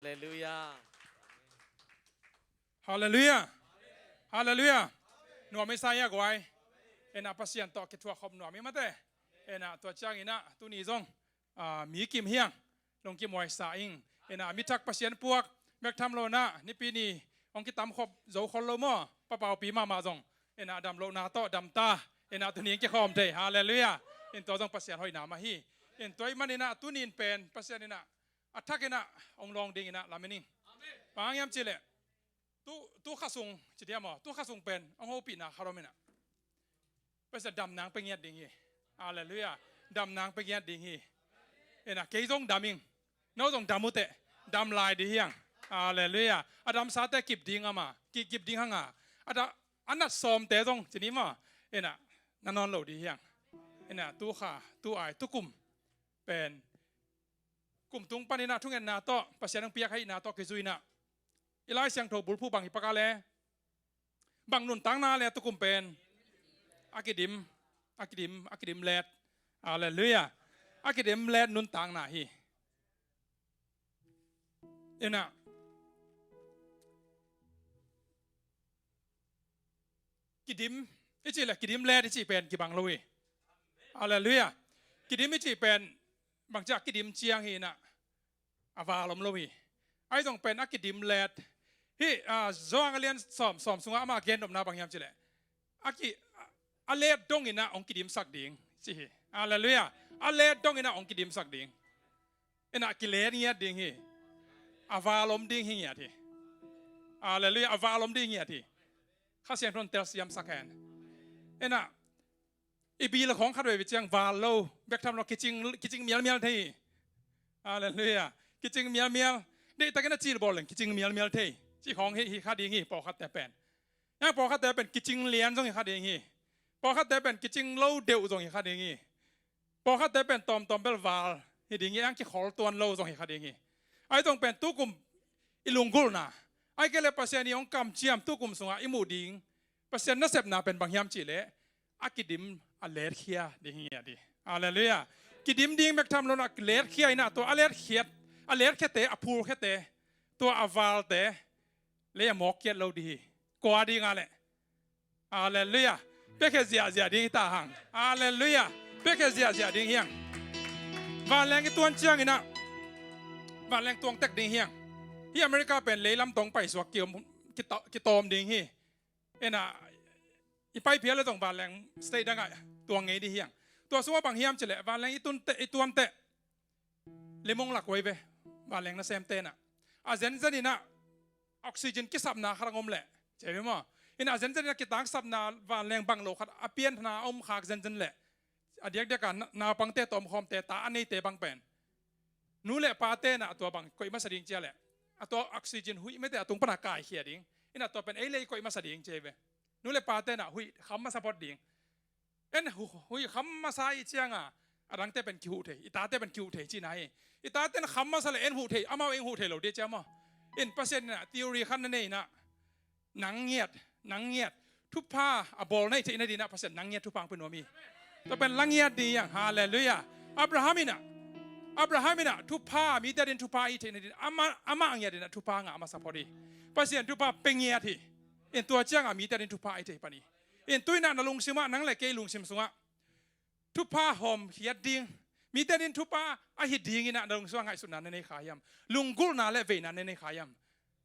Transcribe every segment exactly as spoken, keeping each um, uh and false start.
Halleluiah. Halleluiah. Halleluiah. Nuam i sa ia guai. Ena Pasian tawh kithuah khop nuam i mate. Ena tua ciangina tuni zong, ah, mi kim hiang. Lungkim huai sa ing. Ena mi thak Pasian puak. Bek tham lo na nipi ni hong kitam khop zo khol lo maw? Papaupi mahmah zong. Ena dam lohna tawh dam ta. Ena tuni hong kikhawm thei. Halleluiah. In tua zong Pasian hoihna mah hi. In tua i manina tunin pen Pasian ina a thak ina hong lawng ding ina lamen ing. Bang hang hiam cih leh tu, tu kha sung ci diam aw, tu kha sung pen hong hopihna kha lo mena. Pasian dam nang pe ngiat ding hi. Halleluiah. Dam nang pe ngiat ding hi. Ena kei zong dam ing. No zong dam uh teh. Dam lai ding hiang. Halleluiah. A damsate kip ding ama. Ki, kip ding hanga. A da, a nat sawmte zong ci ni maw. Ena na nawn lo ding hiang. Ena tu kha, tu ai, tu kum pen kum tung panina thungetna tawh Pasian hong piak ahihna tawh kizuina i Lai Siangtho bulphuh bang hi pak a le, bang nuntakna le tu kum pen a kidim, a kidim, a kidim let. Halleluiah. A kidim let nuntakna hi. Ena kidim i cih le kidim let i cih pen kibang lo hi. Halleluiah. Kidim i cih pen bangci a kidim ciang hi ina a val om lo hi. Ai zong pen a kidim let hi. Ah, Johan a lian sawm, sawm sungah ama gen nopna bang hiam cih leh a ki, a let dong ina hong kidimsak ding ci hi. Halleluiah. A let dong ina hong kidimsak ding. Ena kilet ngiat ding hi. A val om ding hi ngiat hi. Halleluiah. A val om ding hi ngiat hi. Kha Siangtho in telsiamsak hen. Ena i bil khawng khat veve ciang val lo, bek tham lo, kicing, kicing mialmial thei hi. Halleluiah. Kicing mialmial. Deihtakin a cil bawl leng kicing mialmial thei. Ci khawng hi, hi kha ding hi pawlkhatte pen. Yang pawlkhatte pen kicing lian zong hi kha ding hi. Pawlkhatte pen kicing lo deuh zong hi kha ding hi. Pawlkhatte pen tawmtawm bel val hi ding hi, ang kikhol tuan lo zong hi kha ding hi. Ai zong pen tukum i lunggulhna, ai kei le Pasian i hong kamciam tukum sungah i muh ding, Pasian nasepna pen bang hiam cih leh a kidim a letkhia ding hi ngiat hi. Halleluiah. Kidim ding bek tham lo na, letkhia ina tua a letkhiat, a letkhiate, a phulkhiate, tua a valte lei a mawkkiat lo ding hi. Kua ding a leh. Halleluiah. Piakhia ziahziah ding hi ta hang. Halleluiah. Piakhia ziahziah ding hiang. Vanleng i tuan ciang ina vanleng tuang tek ding hiang. Hi America pen leilam tawh paisuak kiom, kita, kitawm ding hi. Ena i pai phial le zong vanleng state dangah tuang ngei ding hiang. Tua sungah bang hiam cih leh vanleng i tun teh, i tuan teh limong lak wei ve. Vanleng nasemte na a zenzen ina oxygen kisapna khat ang om leh, ci ve maw? Ina a zenzen ina kitangsapna vanleng bang lo khat a pianna a om khak zenzen leh a diakdiaka na, naupangte tawh omkhawmte, ta a neite bang pen nu le pate na a tua bang koih masa ding cia leh a tua oxygen huih mete a tung pana kaikhia ding. Ina tua pen ei le i koih masa ding ci ve. Nu le pate na huih kham masa phot ding. En hu-, huih kham masa i cianga a dangte pen kihuh thei, i tate pen kihuh thei cina hi. I taten kham masa le en huh thei, amau eng huh thei lo dia cia maw? In Pasian ina theory khan na nei ina nang ngiat, nang ngiat thupha a bawl na i theih nadina Pasian nang ngiat thupha ang pe nuam hi. Tua pen la ngiat ding hiang. Halleluiah. Abraham ina, Abraham ina thupha, mite adin thupha i theih nadin ama, ama ngiat ina thupha ngah masa phot hi. Pasian thupha pe ngiat hi. In tua cianga mite adin thupha i theih pan hi. In tuina na lungsimah nang le kei lungsim sungah thupha hawmkhiat ding, mite adin thupha ahi dingina na lungsim ah ngaihsutna na nei kha hiam? Lunggulhna le veina na nei kha hiam?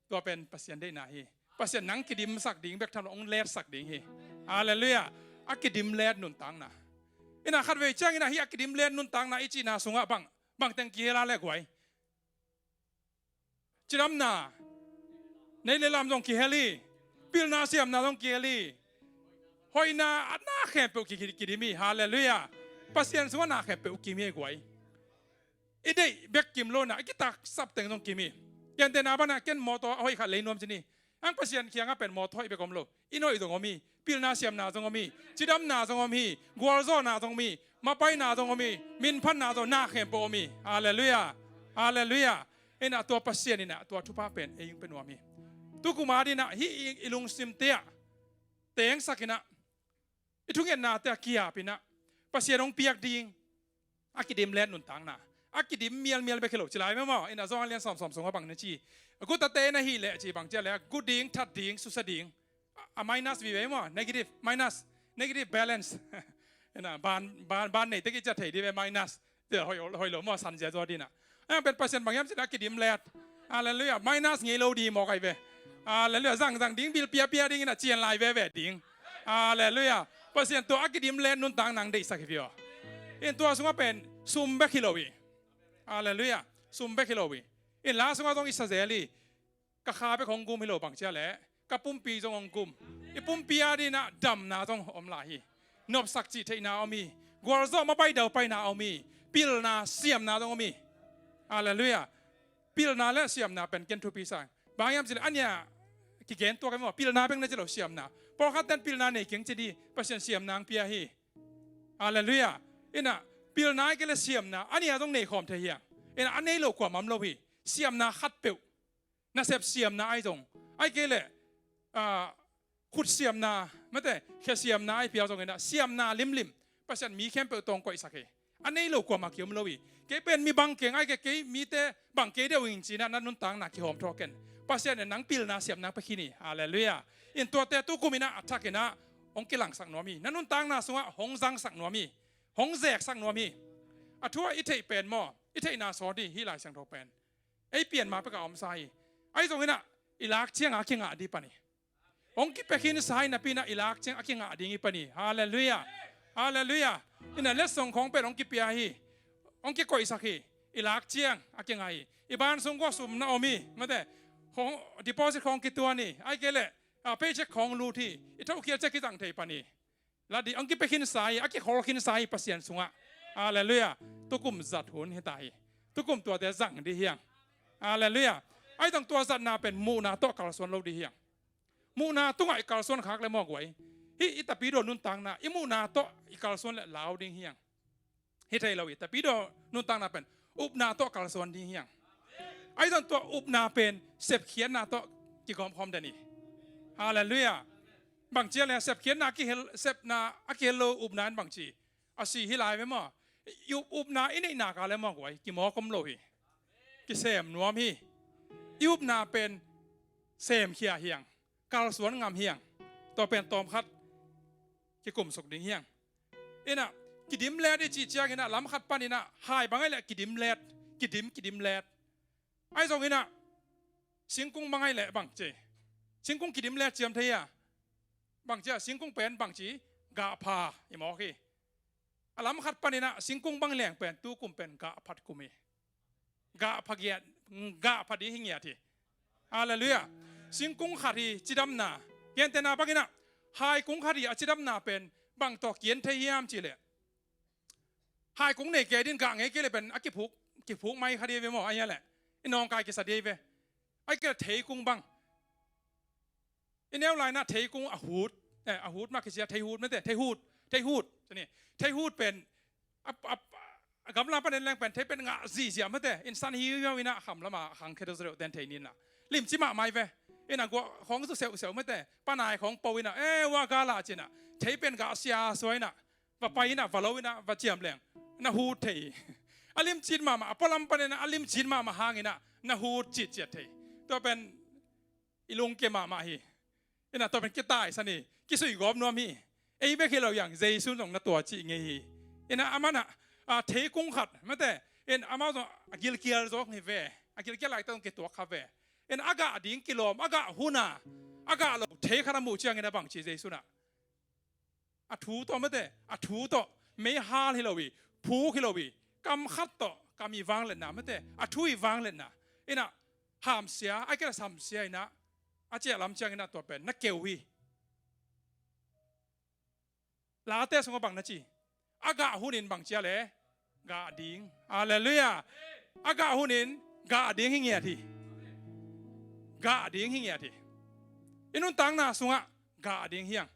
Tua pen Pasian deihna hi. Pasian nang kidimsak ding bek tham lo hong letsak ding hi. Halleluiah. A kidim let nuntakna. Ina khatvei ciangina hi a kidim let nuntakna i cihna sungah bang, bang teng kihel a le guai. Cidamna nei le lam zong kihel hi. Pilna siamna zong kihel hi. Hoihna a na khempeuh ki, ki, kidim hi. Halleluiah. Pasian sungah na khempeuh kim hi guai. I deih bek kim lo na, i kitaksap teng zong kim hi. Kentena bana ken mawtaw a hoih khat lei nuam ci ni. Ang Pasian kiangah pen mawtaw hoih bek om lo. Inn hoih zong om hi, pilna siamna zong om hi, cidamna zong om hi, gualzawhna zong om hi, mapaina zong om hi, minphatna zong, na khempeuh om hi. Halleluiah. Halleluiah. Ina tua Pasian ina tua thupha pen ei hong pe nuam hi. Tukum a dina hi i, i lungsimte ah tengsak ina i thungetnate a kiap ina Pasian hong piak ding a kidim let nuntakna, A kidim mialmial bek hi lo ci lai maw. Ina Johan lian sawmsawm sungah bang na ci, a gutate na hih leh ci bang ci a leh, a gu ding, that ding, susia ding. A, a minus vive maw, negative, minus, negative balance. Ina ban, ban, ban nei tek i ciah thei di ve, minus. Tia hoih, hoih lo maw, san zia zaw dina. A pen Pasian bang hiam cin a kidim let. Halleluiah. Minus ngei lo di mawk ai ve. Halleluiah. Zang, zang ding, bil piapia ding ina cian lai veve ding. Halleluiah. Pasian tua a kidim let nuntak nang deihsak hi vio. In tua sungah pen sum bek hi lo hi. Halleluiah. Sum bek hi lo hi. In la sungah zong i sa zel hi. Ka kha bek hong gum hi lo bang ci a leh, ka pumpi zong hong gum. I pumpi a dinah damna zong om lai hi. Nopsak cih theihna om hi. Gualzawh mapai daupaina om hi. Pilna siamna zong om hi. Halleluiah. Pilna le siamna pen ken thupi sa. Bang hiam cih leh a nia kigen tuak hi maw, pilna bek na ci lo, siamna. Pawlkhat ten pilna nei keng ci di, Pasian siamna hong pia hi. Halleluiah. Ina pilna ahih kei leh siamna a nia zong nei khawm thei hi hang. Ina a nei lo kuamah om lo hi. Siamna khat peuh. Nasep siamna ahi zong, ahih kei leh, ah, khut siamna, mate, khe siamna ahi pial zong inah, siamna limlim Pasian mi khempeuh tawh hong koihsak hi. A nei lo kuamah ki-om lo hi. Kei pen mi bang keng ahih kei, kei mite bang kei deuh ing cinah na nuntakna kihawm thawh ken. Pasian in nang pilna siamna pia khin hi. Halleluiah. In tuate tukum inah a thak inah hong kilangsak nuam hi. Na nuntakna sungah hong zangsak nuam hi. Hong zeksak nuam hi. A thu ah i theih pen maw, i theihna sawt hi, hih Lai Siangtho pen. Ei pian ma pek a om sa hi. Ahi zong inah i lak ciangah a kingah ding pan hi. Hong kipia khin sa hi napi inah i lak ciang a kingah ding hi pan hi. Halleluiah. Halleluiah. Inah letsong khawng pen hong kipia hi. Hong kikoihsak hi. I lak ciang a kingah hi. I ban sung khawng sum na om hi. Mate, khawng, deposit khawng kituan hi. Ahih kei leh, ah, paycheck khawng lut hi. I thokhial ciang kizang thei pan hi. La ding, hong kipia khin sa hi, a kikhol khin sa hi Pasian sungah. Halleluiah. Tukum zat hun hi ta hi. Tukum tuate zang ding hi hang. Halleluiah. Ahi zong tua zatna pen muhna tawh kalsuan lo ding hi hang. Muhna tungah i kalsuan khak leh maw guai, hih i Tapidaw nuntakna i muhna tawh i kalsuan leh lau ding hi hang. Hi thei lo hi. Tapidaw nuntakna pen upna tawh kalsuan ding hi hang. Ahi zong tua upna pen sepkhiatna tawh kigawmkhawm den hi. Halleluiah. Bang ci a leh sepkhiatna a kihel, sepna a kihel lo upna in bang ci, a si hi lai ve maw. I up, upna i neihna ka leh maw guai, kimawk om lo hi. Kisem nuam hi. I upna pen semkhia hi hang. Kalsuan ngam hi hang. Tua pen tawmkhat kikumsuk ding hi hang. Inah, kidim let i cih ciang inah, lam khat pan inah, hai bang ahih leh kidim let, kidim, kidim let. Ahi zong inah, singkung bang ahih leh bang ci. Singkung kidim let ciam thei a. Bang ci a, singkung pen bang ci, gah pha, i mawk hi. A lam khat pan inah, singkung bang leng pen, tukum pen, gah phat kum hi. Gah pha giat, gah pha ding hi ngiat hi. Halleluiah. Singkung khat hi cidamna. Gentehna bang inah, hai kung khat hi a cidamna pen, bang tawh kian thei hiam cih leh. Hai kung nei kei ding gah ngei kei leh pen, a kiphuk, kiphuk mai kha ding ve maw, ahih leh. I nawngkai kisa ding ve. Ahih kei leh thei kung bang. I neu lai inah thei kung a hut, eh, a hut mah kisia, thei hut mate, thei hut, thei hut. Thei hut pen, a, a, a gamla pan en leng pen, thei pen ngah zihziah mate, in san hiuhiau inah kham lamah khang khe deuh deuh ten thei ni inah. Limci mahmah hi ve, inah guah khawng zu seuhseuh mate, panai khawng po inah, eh, ua gala cinah, thei pen gah sia sua inah, va pai inah, va lo inah, va ciam leng, na hut thei hi. A limcit mahmah, a pualam pan inah, a limcit mahmah hang inah, na hut citciat thei hi. Tua pen, i lungkia mahmah hi. Inah tua pen kitaisan hi, kisuigawp nuam hi. Ei bek hi lo hi hang, Jesu zong na tua cih ngei hi. Inah amah inah, a, thei kung khat, mate, in amah zong a gilkial zawk hi ve. A gilkial laite zong kituak kha ve. In a gah ding kilawm, a gah hun a, a gah lo thei khat a muh ciang inah bang ci Jesu inah. A thu tawh mate, a thu tawh, meihal hi lo hi, phuk hi lo hi, kam khat tawh, kam i vangliatna mate, a thu i vangliatna. Inah, hamsia, ahih kei leh samsia inah, a ciah lam ciang inah tua pen, na keu hi. Late sungah bang na ci. A gah hun in bang ci a leh, gah ding. Halleluiah. A gah hun in, gah ding hi ngiat hi. Gah ding hi ngiat hi. I nuntakna sungah, gah ding hi hang.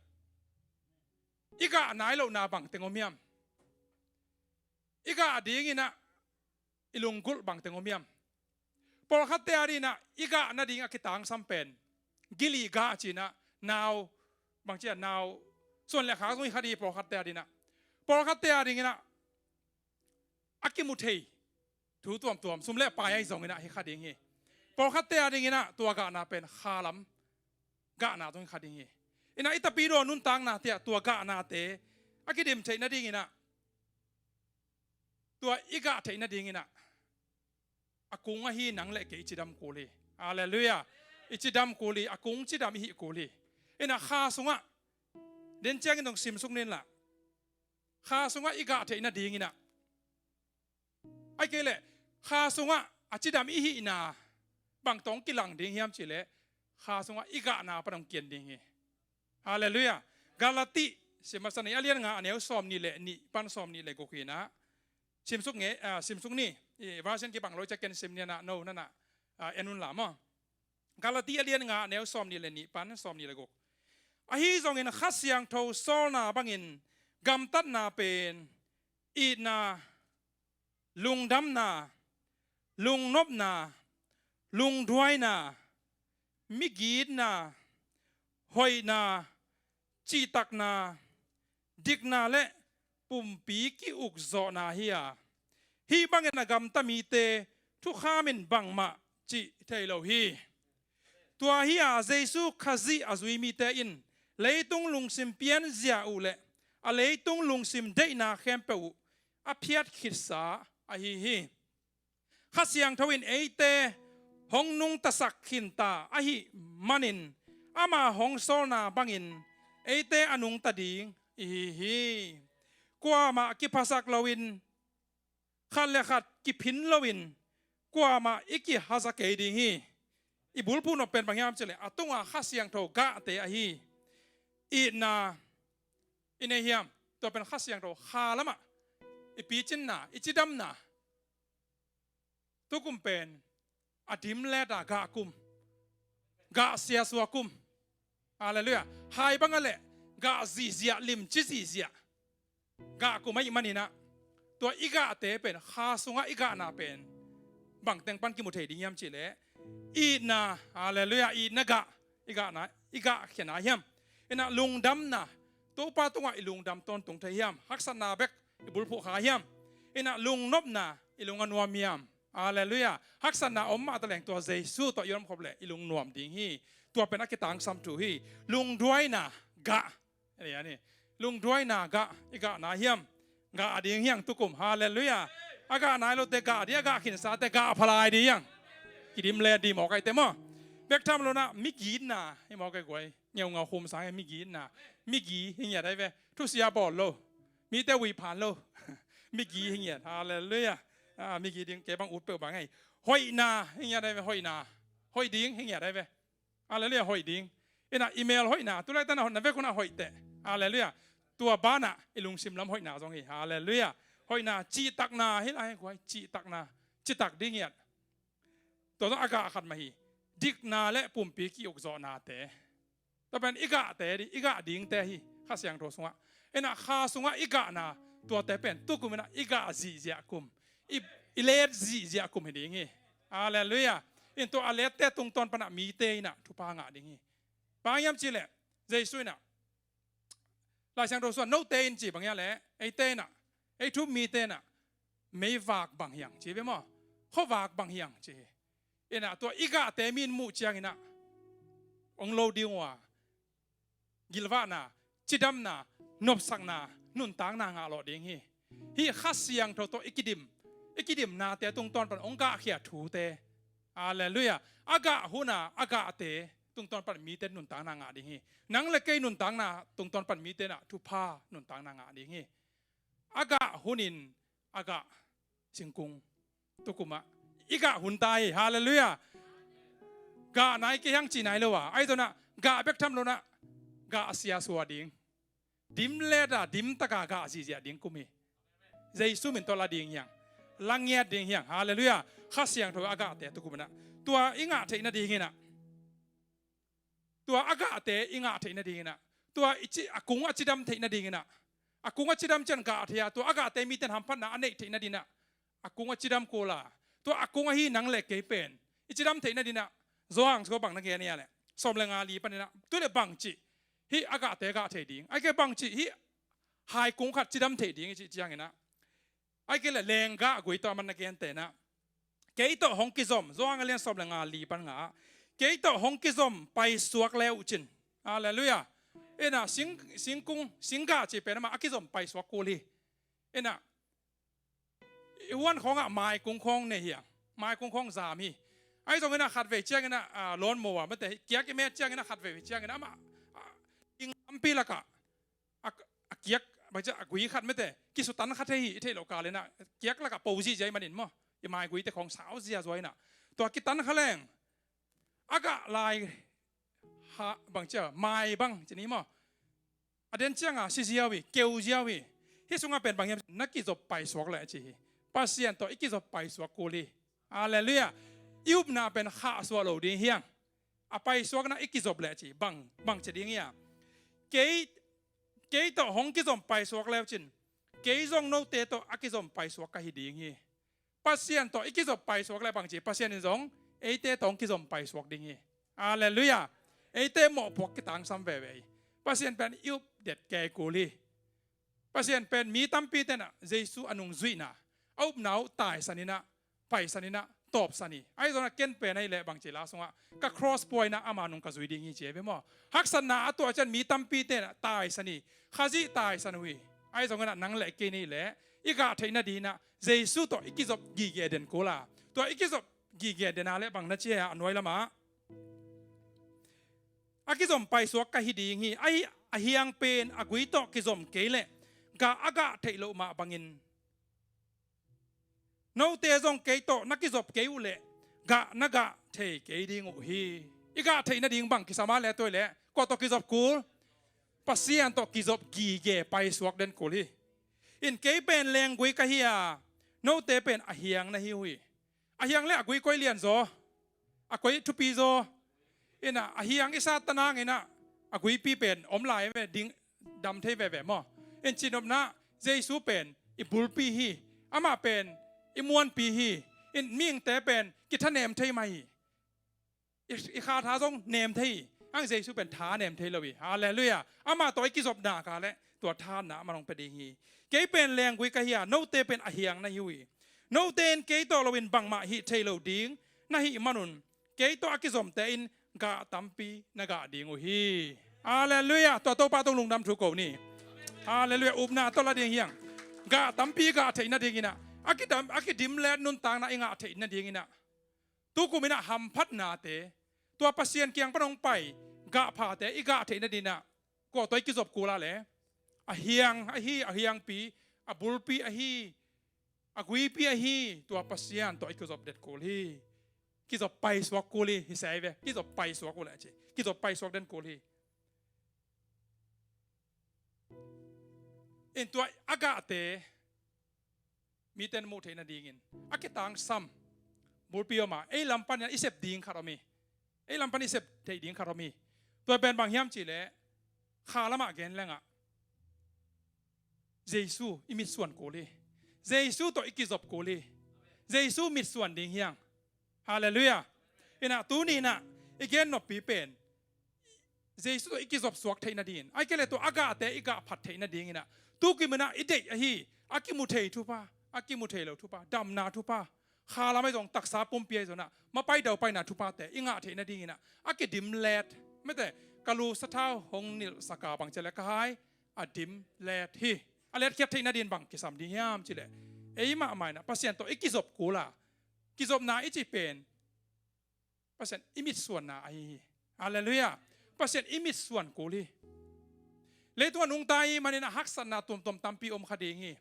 I gah nai lohna bang teng om hiam? I gah ding inah i lunggulh bang teng om hiam? Pawlkhatte a dinah i gah nading a kitangsam pen, gilih gah cinah, nau, bang ci a, nau, suan le khak zong hi kha ding hi pawlkhatte a dinah. Pawlkhatte a dinginah a kimu thei, thu tuamtuam, sum le pai ahi zongin ah hi kha ding hi. Pawlkhatte a dingin ah tua gahna pen kha lam gahna zong hi kha ding hi. Inah i tapidaw nuntaknate ah tua gahnate a kidim theih nadingin ah, tua i gah theih nadingin ah, a kung ahi nang le kei i cidam kul hi. Halleluiah. I cidam kul hi, a kung cidam i hih kul hi. Inah kha sungah, den ciangin zong simsuk ni inla, kha sungah i gah theih nadingin ah, ahih kei leh kha sungah a cidam i hihna bang tawh hong kilang ding hiam cih leh, kha sungah i gahna pan hong kian ding hi. Halleluiah. Galati, sim masa ni, a lian nga, a neu sawmnih le nih pan sawmnih le guk hi inah, simsuk nge, ah, simsuk ni, i version kibang lo i ciah ken sim ni inah, no, nanah, ah, en un la maw. Galati a lian nga, a neu sawmnih le nih pan sawmnih le guk. Ahi zongin Kha Siangtho sawlna bangin gamtatna pen itna, lungdamna, lungnopna, lungduaina, migitna, hoihna, cihtakna, dikna le pumpi ki-ukzawhna hi a, hih bangin a gamta mite thukham in bangmah cih thei lo hi. Tua hi a, Jesu Khazih a zui mite in leitung lungsim pianzia uh le a leitung lungsim deihna khempeuh uh a phiat khitsa ahi hi. Kha Siangtho in eite hong nungtasak khinta ahih manin, ama hong sawlna bangin eite a nungta ding i hi hi. Kuamah kiphasak loin, khat le khat kiphin loin, kuamah i kihaza kei ding hi. I bulphuh nop pen bang hiam cih leh, a tunga Kha Siangtho gahte ahi. Itna i nei hiam? Tua pen Kha Siangtho kha lamah i picinna, i cidamna. Tukum pen a dim leta gah kum, gah siasua kum. Halleluiah. Hai bangah leh gah zihziah, limci zihziah gah kum ahih maninah, tua i gahte pen, kha sungah i gahna pen bangteng pan kimu thei ding hiam cih leh, itna, halleluiah, itna gah, i gahna, i gah khia na hiam? Inah lungdamna, Topa tungah i lungdam tawntung thei hiam? Haksatna bek i bulphuh kha hiam? Inah lungnopna, i lung a nuam hiam? Halleluiah. Haksatna om mah taleng tua Jesu tawh i om khop leh i lungnuam ding hi. Tua pen a kitangsam thu hi. Lungduaina gah. Ani, ani. Lungduaina gah, i gah nai hiam? Gah ding hiang tukum. Halleluiah. A gah nai lote gah ding, a gah khinsate gah phalai ding hiang. Kidim le ding mawk aite maw. Bek tham lonah migitna hi mawk ai guai. Ngeungau khum sang hi migitna. Migi hi ngiat ai ve. Thusia bawl lo. Mite ui phan lo. Migi hi ngiat. Halleluiah. Ah, migi ding kei bang ut peuh bang ai. Hoihna hi ngiat ai ve, hoihna. Hoih ding hi ngiat ai ve. Halleluiah, hoih ding. Inah i mel hoihna, tulaitan a hotna vek hunah hoihteh. Halleluiah. Tua banah i lungsim lam hoihna zong hi. Halleluiah. Hoihna, cihtakna hi lai, guai, cihtakna. Citak ding hiat. Tua zong a gah khat mah hi. Dikna le pumpi ki-ukzawhnate. Tua pen i gahte ding, i gah dingte hi. Kha Siangtho sungah. Inah kha sungah i gahna, tuate pen tukum inah i gah zihziah kum. I, i let zihziah kum hi ding hi. Halleluiah. In tua a lette tungtawn panah mite inah thupha ngah ding hi. Bang hiam cih leh, Jesu inah, Lai Siangtho sungah note in ci bang hiam leh, eite inah, ei thu um mite inah, meivak bang hiang ci ve maw. Khuavak bang hiang ci hi. Inah tua i gahte mi in muh ciang inah hong lo ding uh a, gilvahna, cidamna, nopsakna, nuntakna ngah lawh ding hi. Hih Kha Siangtho tawh i kidim, i kidimnate tungtawn pan hong gahkhia thute. Halleluiah. A gah huna a gahte tungtawn pan mite nuntakna ngah ding hi. Nang le kei nuntakna tungtawn pan mite inah thupha nuntakna ngah ding hi. A gah hunin a gah singkung tukumah i gah hun ta hi. Halleluiah. Gah nai kei hiang ci nai lo a, ahi zonah gah bek tham lonah gah siasua ding. Dim leta dim taka gah zihziah ding kum hi. Jesu min tawh la ding hiang. La ngiat ding hiang. Halleluiah. Kha Siangtho a gahte tukum inah, tua i ngah theih nading inah, tua a gahte i ngah theih nading inah, tua i ci, a kung a cidam theih nading inah, a kung a cidam ciang gah thei a, tua a gahte mite in hamphatna a neih theih nading inah, a kung a cidam kul a, tua a kung ahi nang le kei pen i cidam theih nading inah, Johan sung bang na gen hiam leh, sawm le nga li pan inah, tu le bangci hih a gahte gah thei ding, ahih kei bangci hih hai kung khat cidam thei ding i cih ciang inah, ahih kei leh lenggah gui tawh a man na gente inah, Kei tawh hong kizom, Johan a lian sawm le nga li pan nga ah, kei tawh hong kizom paisuak le uh cin. Halleluiah. Ina sing, singkung, singgah cih pen amah a kizom paisuak kul hi. Ina i huan khawngah maikung khawng nei hi a, maikung khawng zam hi. Ahi zongin ah khatvei ciangin ah, ah, lawnmower mate kiak i met ciangin ah khatvei ciangin ah amah, ah, ing lampi lakah a, a kiak, bangci a gui khat mate kisutan khat hi, i theih loh kalin ah kiak lakah po zihziah ahih manin maw, i maiguite khawng sau ziahziah inah tua kitan kha leng a gah lai ha, bangci a mai bang ci ni maw, a den ciangah si ziau hi, keu ziau hi. Hih sungah pen bang hiam, na kizop paisuak leh ci hi. Pasian tawh i kizop paisuak kul hi. Halleluiah. I upna pen khahsuah lo ding hiang. A paisuakna i kizop leh ci bang, bang ci ding hiam? Kei, kei tawh hong kizom paisuak le uh cin, kei zong note tawh a kizom paisuak ka hi ding hi. Pasian tawh i kizop paisuak le bangci, Pasian in zong eite tawh hong kizom paisuak ding hi. Halleluiah. Eite mawhpuak kitangsam veve hi. Pasian pen i updet kei kul hi. Pasian pen mi tampi tenah Jesu a nungzuihna, a upna uh taisan inah, paisan inah, tawpsan hi. Ahi zongah ken pen ahih leh bangci la sungah ka cross puaina ama nung ka zui ding hi ci hi ve maw. Haksatna a tuah ciang mi tampi tenah taisan hi. Khazih taisan uh hi. Ahi zongin ah nang le kei ni leh i gah theih nadinginah Jesu tawh i kizop gige den kul a, tua i kizop gige den a leh bang na ci a, a nuai lamah a kizom paisuak ka hi ding hi. Ahi, a hiang pen a gui tawh kizom kei leh gah a gah theih loh mah bangin note zong kei tawh na kizop kei uh leh gah na gah thei kei ding uh hi. I gah theih nading bang kisam a leh tuai leh kua tawh kizop kul? Pasian tawh kizop gige paisuak den kul hi. In kei pen lenggui ka hi a, note pen a hiang na hi uh hi. A hiang le a gui koi lian zaw, a koi thupi zaw? Inah a hiang i sat tanang inah a guipi pen om lai ve ding, dam thei veve maw. In cinopna Jesu pen i bulpi hi. Amah pen i muanpi hi. In mihingte pen kithanem thei mah hi. I, i kha tha zong nem thei hi. Ang Jesu pen tha nem thei lo hi. Halleluiah. Amah tawh i kizopna ka leh tua thahatna amah hong pia ding hi. Kei pen lenggui ka hi a, note pen a hiang na hi uh hi. Note in kei tawh loin bangmah hih thei lo ding na hih manun kei tawh a kizomte in gah tampi na gah ding uh hi. Halleluiah. Tua Topa tawh lungdam thu ko ni. Halleluiah. Upna tawh la ding hiang. Gah tampi gah theih nadinginah a kidam, a kidimlet nuntakna i ngah theih nadinginah tukum inah hamphatnate, tua Pasian kiang pan hong pai gahphate i gah theih nadinginah kua tawh i kizop kul a leh? A hiang ahi, a hiangpi, a bulpi ahi, a guipi ahi tua Pasian tawh i kizop den kul hi. Kizop paisuak kul hi, hi sei ve. Kizop paisuak uh leh ci. Kizop paisuak den kul hi. In tua a gahte mite in muh theih nadingin a kitangsam bulpi om a, ei lam panin i sep ding khat om hi. Ei lam panin i sep theih ding khat om hi. Tua pen bang hiam cih leh kha lamah gen lengah Jesu i mitsuan kul hi. Jesu tawh i kizop kul hi. Jesu mitsuan ding hiang. Halleluiah. Inah tuni inah i gen noppi pen Jesu tawh i kizop suak theih nadingin, ahih kei leh tua a gahte i gah phat theih nadinginah tukum inah i deih ahi a kimu thei thupha, a kimu thei lo thupha, damna thupha, kha lam ahi zong taksa pumpi ahi zonah mapai daupaina thuphate i ngah theih nadinginah a kidimlet, mete ka lu sathau hong nilhsak a bang ci leh ka hai a dimlet hi. A letkhiat theih nading bang kisam ding hiam cih leh ei mahmah inah Pasian tawh i kizop kul a, kizopna i cih pen Pasian i mitsuanna ahi hi. Halleluiah. Pasian i mitsuan kul hi. Leitung a nungta i hih manin a haksatna tuamtuam tampi om kha ding hi.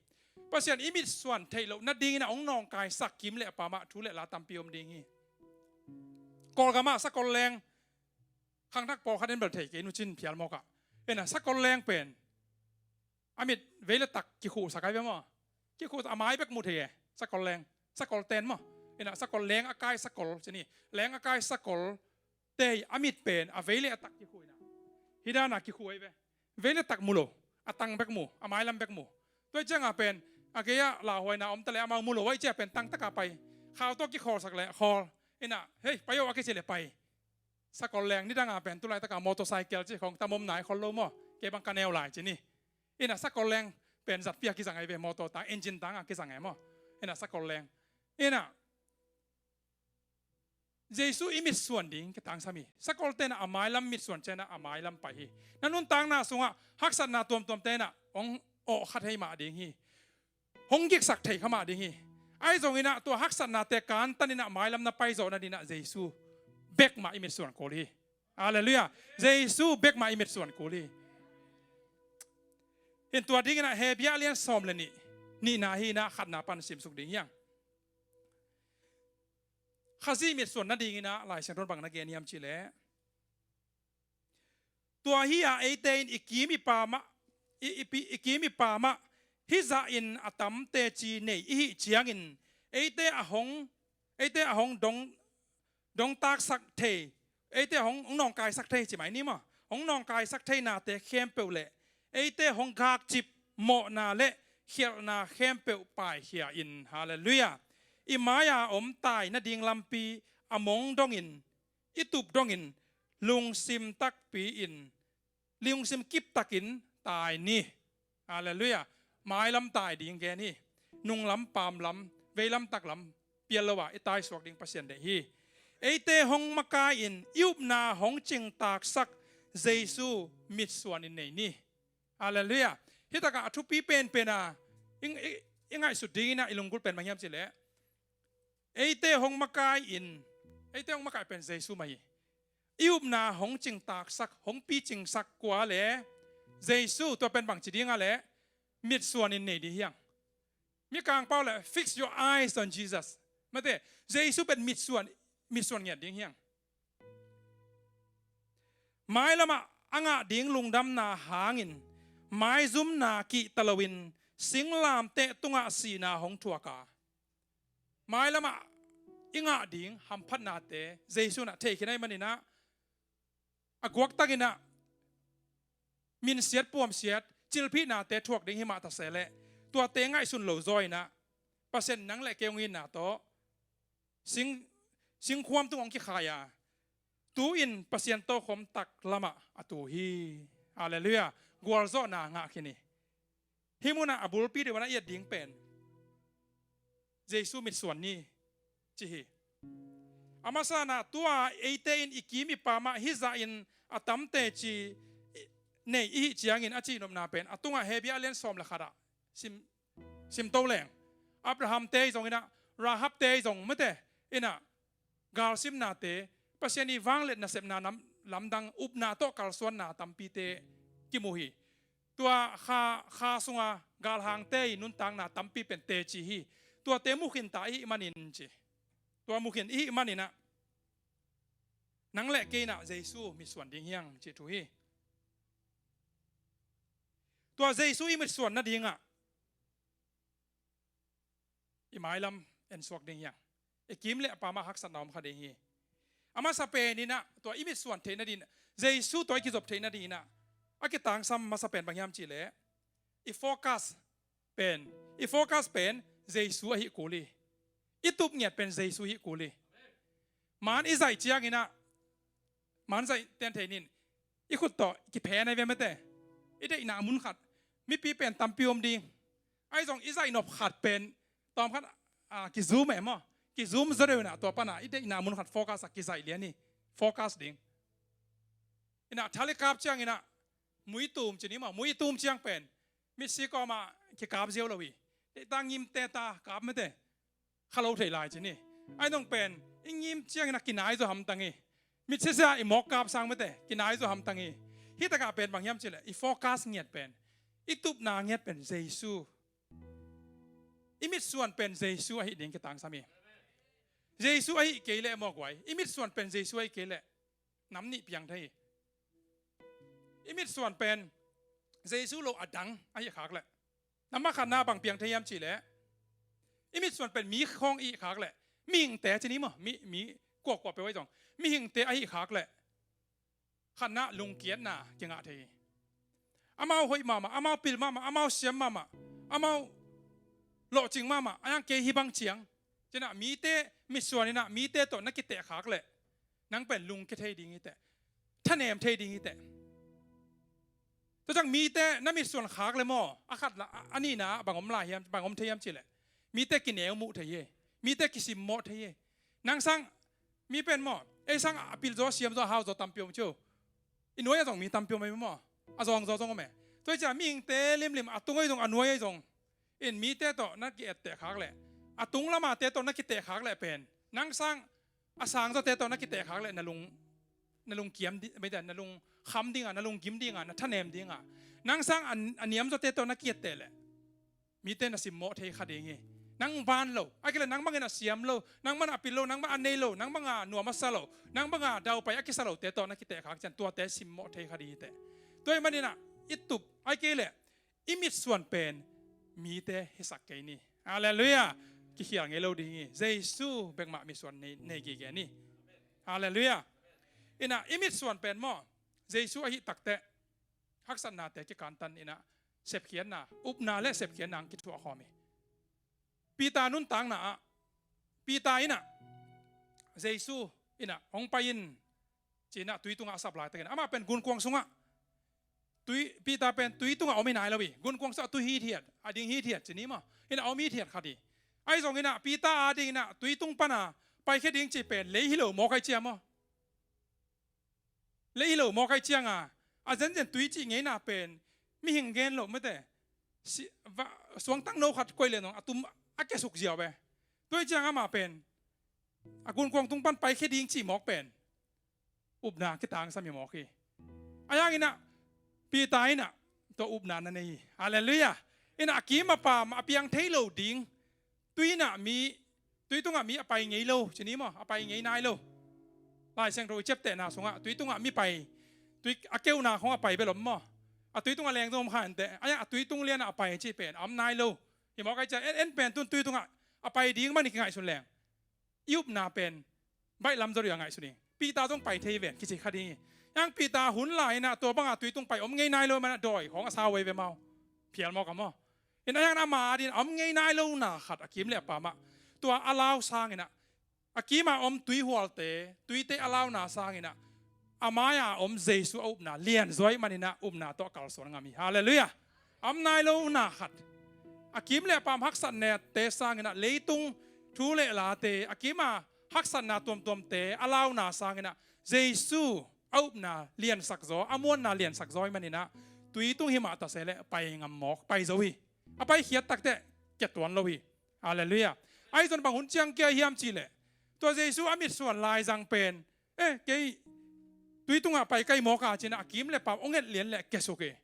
Pasian i mitsuan theih loh nadingin a hong nawngkaisak kim le pamah thu le la tampi om ding hi. Kawlgamah sakol leng, khangthak pawlkhat in bel thei kei nucin phial mawkah. Ena sakol leng pen a mit vei le tak kikhuhsak ai ve maw? Kikhuh a mai bek mu thei e. Sakol leng, sakol ten maw? Ena sakol leng a kai sakol ci ni. Leng a kai sakol te hi a mit pen a vei le a tak kikhuh ina. Hi dana kikhuh ai ve. Vei le tak mu lo. A tang bek mu, a mailam bek mu. Tua hi cianga pen a gei-ah lauhuaina om ta le amau mu lo ai cia pen tang taka pai. Khau tawh kikhawlsak le khawl. Ina hei pai o a kici le pai. Sakol leng nidanga pen tulaitaka motorcycle ci khong tam om nai khol lo maw? Kei bang ka neu lai ci ni. Ina sakol leng pen zatpia kizang ai ve, motor ta engine tanga kizang ai maw? Ina sakol leng. Ina Jesu i mitsuan ding kitangsam hi. Sakolte in ah a mailam mitsuan ciangin ah a mailam pai hi. Na nuntakna sungah haksatna tuamtuamte in ah hong awh kha thei mah ding hi. Hong giksak thei kha mah ding hi. Ahi zongin ah tua haksatnate kantan in ah mailam na pai zawh nadingin ah Jesu bek mah i mitsuan kul hi. Halleluiah. Jesu bek mah i mitsuan kul hi. Hih tua dingin ah Hebru a lian sawm le nih, nihna hi in ah khatna pan simsuk ding hi hang. Khazih mitsuan nadingin ah Lai Siangtho in bang na gen hiam cih leh, tua hi a, eite in i kim i pam ah, i, i, pi- i kim i pam ah hih zahin a tam teci nei i hih ciangin, eite a hong, eite a hong dong, dongtaksak thei, eite a hong, hong nawngkaisak thei ci mai ni maw. Hong nawngkaisak thei nate khempeuh le eite hong gakcip mawhna le khialhna khempeuh paikhia in, halleluiah, i mai-a om tai nading lampi a mong dongin, i tup dongin, lungsim takpi in, lungsim kiptakin tai ni. Halleluiah. Mailam tai ding gen hi. Nunglam, pamlam, veilam, taklam pial lo-a i taisuak ding Pasian deih hi. Eite hong makai-in i upna hong cingtaksak Jesu mitsuan in nei ni. Halleluiah. Hih takah a thupi penpen a i, i, i ngaihsut dingin ah i lunggulh pen bang hiam cih leh, eite hong makai-in, eite hong makai pen Jesu mah hi. I upna hong cingtaksak, hong picingsak kua le? Jesu. Tua pen bangci ding a leh, mitsuan in nei ding hi hang. Mikang pau leh, fix your eyes on Jesus. Mate, Jesu pen mitsuan, mitsuan ngiat ding hi hang. Mailam ah a ngah ding lungdamna hangin maizumna kihta loin singlamteh tungah sihna hong thuak a, mailam ah i ngah ding hamphatnate Jesu in ah thei khin ahih manin ah, a guaktangin ah minsiat, puamsiat, cilphihnate thuak ding hi mah ta se leh, tuate ngaihsun lo zaw in ah Pasian in nang le kei hong itna tawh sing, singkhuam tung hong kikhai a, tu-in Pasian tokhom taklam ah a tu hi. Halleluiah. Gualzawhna ngah khin hi. Hih munah a bulpi deuh a i et ding pen Jesu mitsuan ni ci hi. A masa-in ah tua eite in i kim i pam ah hih zahin a tam teci nei i hih ciangin a cihnopna pen a tungah Hebru a lian sawm le khat ah sim, simto leng, Abrahamte ahi zongin ah, Rahabte ahi zong, mate, in ah galsimnate, Pasian ii vangliat nasepna nam, lamdang upna tawh kalsuanna tampite kimu hi. Tua kha, kha sunga galhangte ii nuntakna tampi pen teci hi. Tuate mukhin ta i hih manin ci. Tua mukhin i hih manin ah nang le kei in ah Jesu mitsuan ding hi hang cih thu hi. Tua Jesu i mitsuan nadingah i mailam ensuak ding hi hang. I kim le a pam ah haksatna om kha ding hi. A masa pen in ah tua i mitsuan theih nadingin ah, Jesu tawh i kizop theih nadingin ah, a kitangsam masa pen bang hiam cih leh, i focus pen, i focus pen Jesu ahih kul hi. I tup ngiat pen Jesu ahih kul hi. Maan i zaih ciangin ah, maan zaih ten thei nin, i khut tawh kiphen ahi ve, mate. I deihna mun khat, mipi pen tampi om ding. Ahi zong i zaih nop khat pen tawm khat, ah, ki-zoom e maw, ki-zoom zaw deuh in ah tua pan ah i deihna mun khat focus ah kizaih lian hi. Focus ding. In ah thal i kap ciangin ah mui tum ci ni maw, mui tum ciang pen mitsi kawm ah kikap ziau lo hi. Deihta ngimte ta kap, mate, kha lo thei lai ci ni. Ahi zong pen i ngim ciangin ah kinai zaw hamtang hi. Mitsi sia i mawk kap sang, mate, kinai zaw hamtang hi. Hih takah pen bang hiam cih leh, i focus ngiat pen, i tupna ngiat pen Jesu. I mitsuan pen Jesu ahih ding kitangsam hi. Jesu ahih kei leh maw guai, i mitsuan pen Jesu ahih kei leh nam nih piang thei hi. I mitsuan pen Jesu lo a dang ahih khak leh, nam a khatna bang piang thei hiam cih leh, i mitsuan pen mi khawng i hih khak leh, mihingte ci ni maw, mi, mi kuakuah peuh ahi zong, mihingte ahih khak leh, khatna lungkiatna kingah thei hi. Amau hoih mahmah, amau pil mahmah, amau siam mahmah, amau lawhcing mahmah, a yang kei hih bang ciang, ci-in ah mite mitsuan in ah mite tawh na kiteh khak leh, nang pen lungkia thei ding hi teh, thanem thei ding hi teh. Tua ciang mite na mitsuan khak leh maw, a khat la, a, a nihna bang om lai hiam, bang om thei hiam cih leh, mite kineu muh thei hi. Mite kisimmawh thei hi. Nang sang Mi pen maw, ei sang a pilzaw, siamzaw, hauzaw tampi om cio. I nuai ah zong mi tampi om ei maw. A zawngzaw zong om e. Tua hi ciah mihingte limlim a tung ei zong a nuai ei zong in mite tawh na ki-etteh khak leh, a tung lamate tawh na kiteh khak leh pen, nang sang a sangzawte tawh na kiteh khak leh na lung, na lungkiam di, na lungkham dinga, na lunggim dinga, na thanem dinga, nang sang a, a niamzawte tawh na ki-etteh leh mite na simmawh thei kha ding hi. Nang ban lo, a kile nang bangin a siam lo, nang bangin a pil lo, nang bangin a nei lo, nang bangin a nuam a sa lo, nang bangin a daupai a kisa lote tawh na kiteh khak ciang tuate simmawh thei kha ding hi teh. Tua hi maninah i tup, a kile i mitsuan pen mite hisak kei ni. Halleluiah. Kikhial ngei lo ding hi. Jesu bekmah mitsuan nei, nei gige ni. Halleluiah. Inah i mitsuan pen maw, Jesu ahi takteh haksatnate kikantan inah sepkhiatna, upna le sepkhiatna ang kithuah khawm hi. Peter nuntakna ah, Peter inah Jesu inah hong pai in cinah tui tungah a sap laitakin amah pen gunkuang sungah, tui, Peter pen tui tungah om hi nai lo hi. Gunkuang sungah a tui hithiat, a ding hithiat ci ni maw. Inah a om hithiat khat hi. Ahi zong inah Peter a ding inah tui tung pana paikhia ding ci pen lei hi lo mawk ahi ciang maw. Lei hi lo mawk ahi cianga, a zenzen tui cih ngeina pen mihing gen loh mate, suangtang no khat koih le nong a tum a kiasuk ziau ve. Tua hi cianga amah pen a gunkuang tung pan paikhia ding cih mawk pen upna kitangsam hi mawk hi. A yang inah Peter inah tua upna na nei hi. Halleluiah. Inah a kim a pam a piang thei lo ding tui inah mi, tui tungah mi a pai ngei lo ci ni maw, a pai ngei nai lo. Lai Siangtho i ciaptehna sungah tui tungah mi pai, tui a keuna khong a pai bel om maw. A tui tungah leng zong om kha inteh, a tui tung lianah a pai cih pen a om nai lo. Hi mawk ahi ciah en, en pen tun tui tungah a pai ding mani kingaihsun leng i upna pen baih lam zaw dih a ngaihsun ing. Peter zong pai thei ven kici kha ding hi. Yang Peter hun lai inah tua banga tui tung pai om ngei nai lo manah dawi khong a sau ei ve mau. Phial mawk a maw. Inah yang ama adin a om ngei nai lo na khat a kim le a pamah tua a lau sang inah a kima om tui hualte, tuite a launa sang inah a mai-a om Jesu a upna lianzuai maninah upna tawh kalsuan ngam hi. Halleluiah. A om nai lo na khat a kim le a pam haksatnate sang inah leitung thu le late a kima haksatna tuamtuamte a launa sang inah Jesu a upna liansak zaw, a muanna liansak zaw hi maninah tui tung hi mah ta se le pai ngam mawk, pai zo hi. A paikhiat takteh kia tuan lo hi. Halleluiah. Ahi zon bang hun ciang kia hiam cih leh tua Jesu a mitsuan laizang pen, eh, kei tui tungah pai kai mawk a cinah a kim le pam ong et lian le kiasuk hi.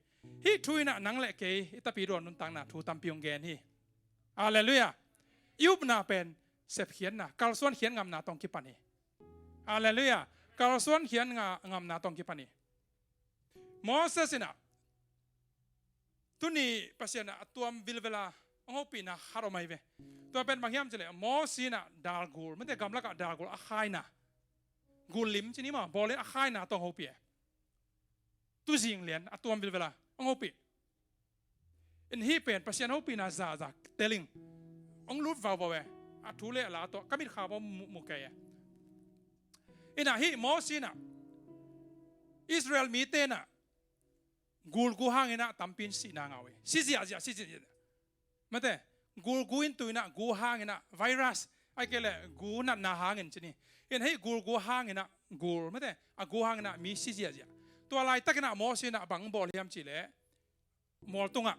Hih thu inah nang le kei i tapidaw nuntakna thu tampi ong gen hi. Halleluiah. I upna pen sepkhiatna, kalsuan khiat ngamna tawh ong kipan hi. Halleluiah. Kalsuan khiat nga, ngamna tawh ong kipan hi. Moses inah tuni Pasian a tuam vilvela ong hopihna khat om ahi ve. Tua pen bang hiam cih leh Moses inah dalgul, mate gamlakah dalgul a khaina, gul lim ci ni maw, bawlin a khaina tawh ong hopih e. Tuzing lian a tuam vilvela ong hopih. In hih pen Pasian hopihna zahzah telling ong lut vauvau e. A thu le a la tawh ka mitkha bawm mu, mu kei e. Inah hih Moses inah Israel mite inah gul gu hanginah tampi in sihna ngah uh hi. Si ziahziah, si ziahziah. Mate, gul gu in tu inah gu hanginah virus, a kile gu natna hangin ci ni. In hih gul gu hanginah gul, mate, a gu hanginah mi si ziahziah. Tua laitakinah Moses inah bang bawl hiam cih leh mual tungah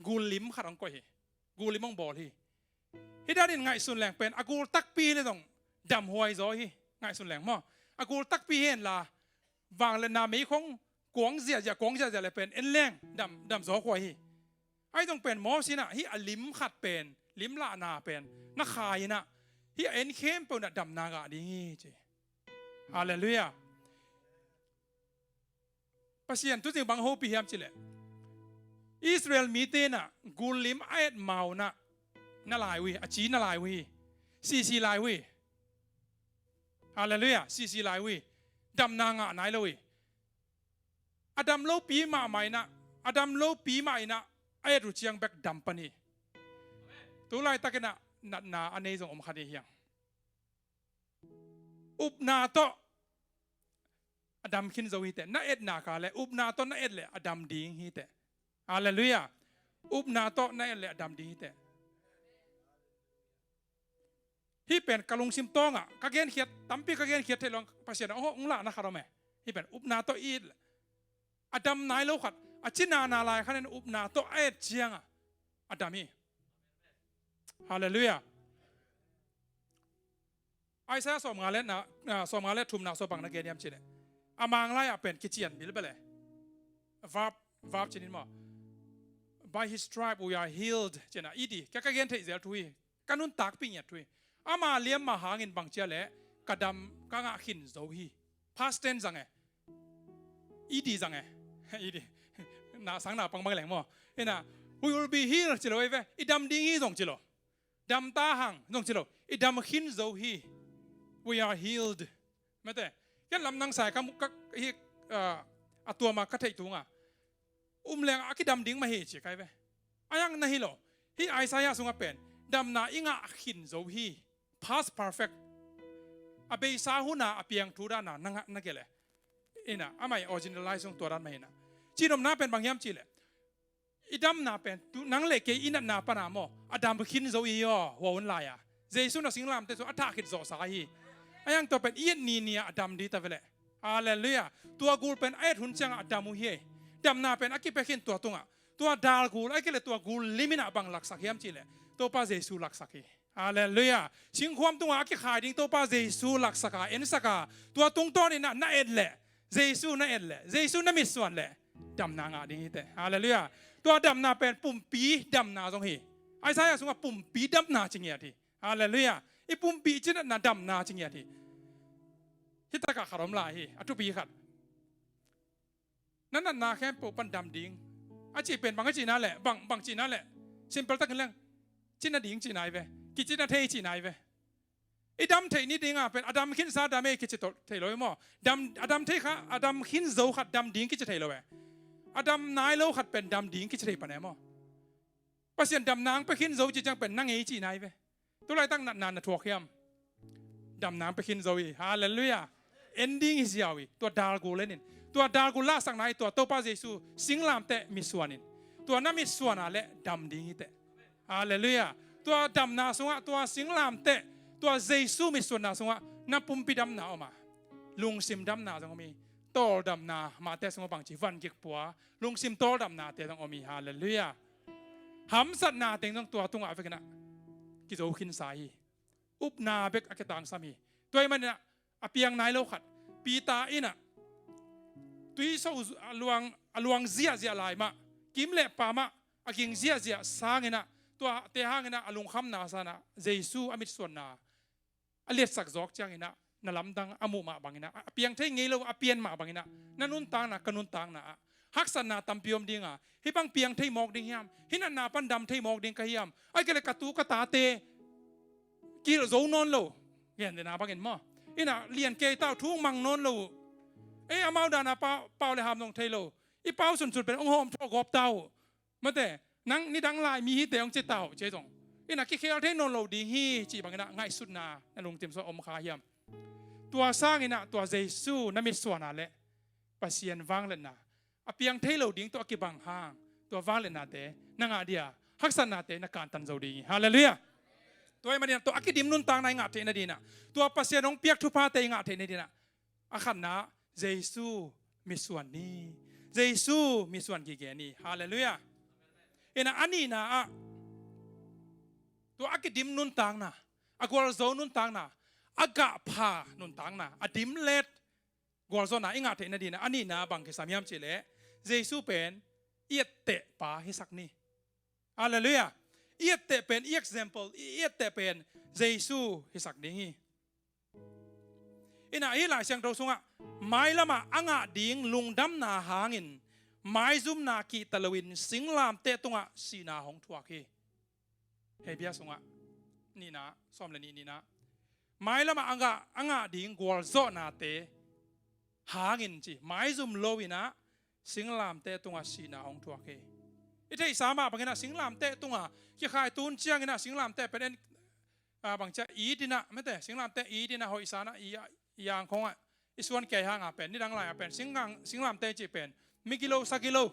gul lim khat hong koih hi. Gul lim hong bawl hi. Hih danin ngaihsun leng pen a gul takpi hi le zong damhuai zaw hi. Ngaihsun leng maw, a gul takpi hi henla vangliatna meikhong kuang ziahziah, kuang ziahziah le pen en leng dam, dam zaw huai hi. Ahi zong pen Moses inah hih a lim khat pen, lim lahna pen na khai inah hih a en khempeuh inah damna ngah ding hi ci. Halleluiah. Pasian tuzing bang hopih hiam cih leh Israel mite inah gul lim a et ma-un ah na lai uh hi, a ci na lai uh hi. Sisi lai uh hi. Halleluiah. Sisi lai uh hi. Damna ngah nai lo hi. A dam lopi mahmah inah, a dam lopi mah inah a et uh ciang bek dam pan hi. Tu laitakinah natna a nei zong om kha ding hi hang. Upna tawh a dam khin zo hi teh. Na etna ka le upna tawh na et le a dam ding hi teh. Halleluiah. Upna tawh na et le a dam ding hi teh. Hih pen ka lungsim tawngah ka genkhiat, tampi ka genkhiat theih lo-in Pasian a hong, hong lahna khat om e. Hih pen upna tawh it, a dam nai lo khat, a cina na lai khat in upna tawh a et ciangah a dam hi. Halleluiah. Isaiah sawmnga le na, ah, sawmnga le thumna sua bang na gen hiam cih leh, a Mang lai-ah pen kician bilbel e. Verb, verb ci-in maw. "By his stripe we are healed," ci-in a, i di, ka, ka gen theih zel thu hi. Ka nuntakpih ngiat thu hi. Ama liamma hangin bang ci a leh, ka dam, ka ngah khin zo hi. Past tense zang e. I di zang e. I di. Na sang na pang bang leng maw. Ina, "We will be healed," ci lo ei ve. I dam ding hi zong ci lo. Dam ta hang zong ci lo. I dam khin zo hi. "We are healed." Mate. Ken lamdang sa-in ka, ka, hi, ah, a tuama ka theih tunga um leng a kidam ding mah hi ci kai ve. A yang na hi lo. Hih Isaiah sungah pen damna i ngah khin zo hi. Past perfect. A beisa huna a piang thu dana na ngah na gelh e. Ina, amah i original lai sung tua dan mah hi na. Cihnopna pen bang hiam cih leh, i damna pen tu nang le kei i natna pana maw, a dam khin zo i hi aw, hua hun lai-a. Jesu na singlamteh sung a thah khit zawhsa hi. A yang tua pen i et ni ni-a a dam ding ta ve leh. Halleluiah. Tua gul pen a et hun ciangah a dam uh hi. Damna pen a kipia khin tua tungah, tua dal gul, ahih kei leh tua gul lim in ah bang laksak hiam cih leh, Topa Jesu laksak hi. Halleluiah. Singkhuam tungah a kikhai ding Topa Jesu laksak a, ensak a, tua tungtawn in ah na et leh, Jesu na et leh, Jesu na mitsuan leh, damna ngah ding hi teh. Halleluiah. Tua damna pen pumpi damna zong hi. Isaiah sungah pumpi damna ci ngiat hi. Halleluiah. I pumpi cinatna damna ci ngiat hi. Hih takah khat om lai hi, a thupi khat. Na natna khempeuh pan dam ding a cih pen bang a cihna leh, bang, bang cihna leh, simple takin leng, cina ding cihna hi ve. Kicina thei cihna hi ve. I dam theih ni dinga pen a dam khinsa dam ei kici thei lo e maw. Dam, a dam thei kha, a dam khin zo khat dam ding kici thei lo e. A dam nai lo khat pen dam ding kici thei pan e maw. Pasian damna hong pia khin zo ci ciang pen na ngei cihna hi ve. Tulaitak natna na thuak hiam? Damna hong pia khin zo hi. Halleluiah. En ding hi ziau hi. Tua dal gul en in. Tua dal gul lahsakna hi, tua Topa Jesu singlamteh mitsuan in. Tua na mitsuan a leh dam ding hi teh. Halleluiah. Tua damna sungah, tua singlamteh, tua Jesu mitsuanna sungah na pumpi damna om a, lungsim damna zong om hi. Tawldamna, Mate sungah bang ci, van gik pua, lungsim tawldamnate zong om hi. Halleluiah. Hamsatna teng zong tua tungah vekin ah kizo khinsa hi. Upna bek a kitangsam hi. Tua ahih manin ah a piang nai lo khat, Peter in ah tuiso a luang, a luang ziahziah lai mah, kim le pam ah a ging ziahziah sangin ah, tuate hangin ah a lungkhamna san ah Jesu a mitsuanna a liatsak zawk ciangin ah, na lamdang a muh mah bangin ah, a piang thei ngei lo a pian mah bangin ah, na nuntakna, ka nuntakna ah haksatna tampi om ding a, hih bang piang thei mawk ding hiam? Hih natna pan dam thei mawk ding ka hiam? Ahih kei leh ka tu ka tate kihilh zo nawn lo, gentehna bangin maw. In ah lian kei ta uh, thu mang nawn lo uh. Ei, amau dana pau, pau le ham zong thei lo. I pau sunsun pen hong hawm thawh gawp ta uh. Mate, nang nidang lai mi hite hong ci ta uh, ci zong. In ah kikhel thei nawn lo ding hi, cih bangin ah ngaihsutna na lungsim sungah om kha hiam? Tua sangin ah tua Jesu na mitsuan a leh Pasian vangliatna, a piang thei lo ding tawh a kibang hang, tua vangliatnate na ngah ding a, haksatnate na kantan zo ding hi. Halleluiah. Tua ahih manin ah tua a kidim nuntakna i ngah theih nadingin ah, tua Pasian hong piak thuphate i ngah theih nadingin ah, a khatna, Jesu mitsuan ni. Jesu mitsuan gige ni. Halleluiah. In ah a nihna ah, tua a kidim nuntakna, a gualzo nuntakna, a gahpha nuntakna, a dimlet gualzawhna i ngah theih nadingin ah a nihna bang kisam hiam cih leh, Jesu pen i etteh pa hisak ni. Halleluiah. I etteh pen, i example, i, i etteh pen Jesu hisak ding hi. In ah hih Lai Siangtho sungah, mailamah a ngah ding lungdamna hangin maizumna kihta loin singlamteh tungah sihna hong thuak hi. Hebru sungah nihna, sawm le nih nihna, mailamah a ngah, a ngah ding gualzawhnate hangin ci, maizum loin ah singlamteh tungah sihna hong thuak hi. I theihsa mah bangin ah singlamteh tungah kikhai tun ciangin ah singlamteh pen en, ah, bang ci a, it in ah, mate, singlamteh it in ah hoihsa in ah, i, i angkhong ah i suan kei hang a pen, nidang lai a pen singlamteh cih pen migilo sagilo,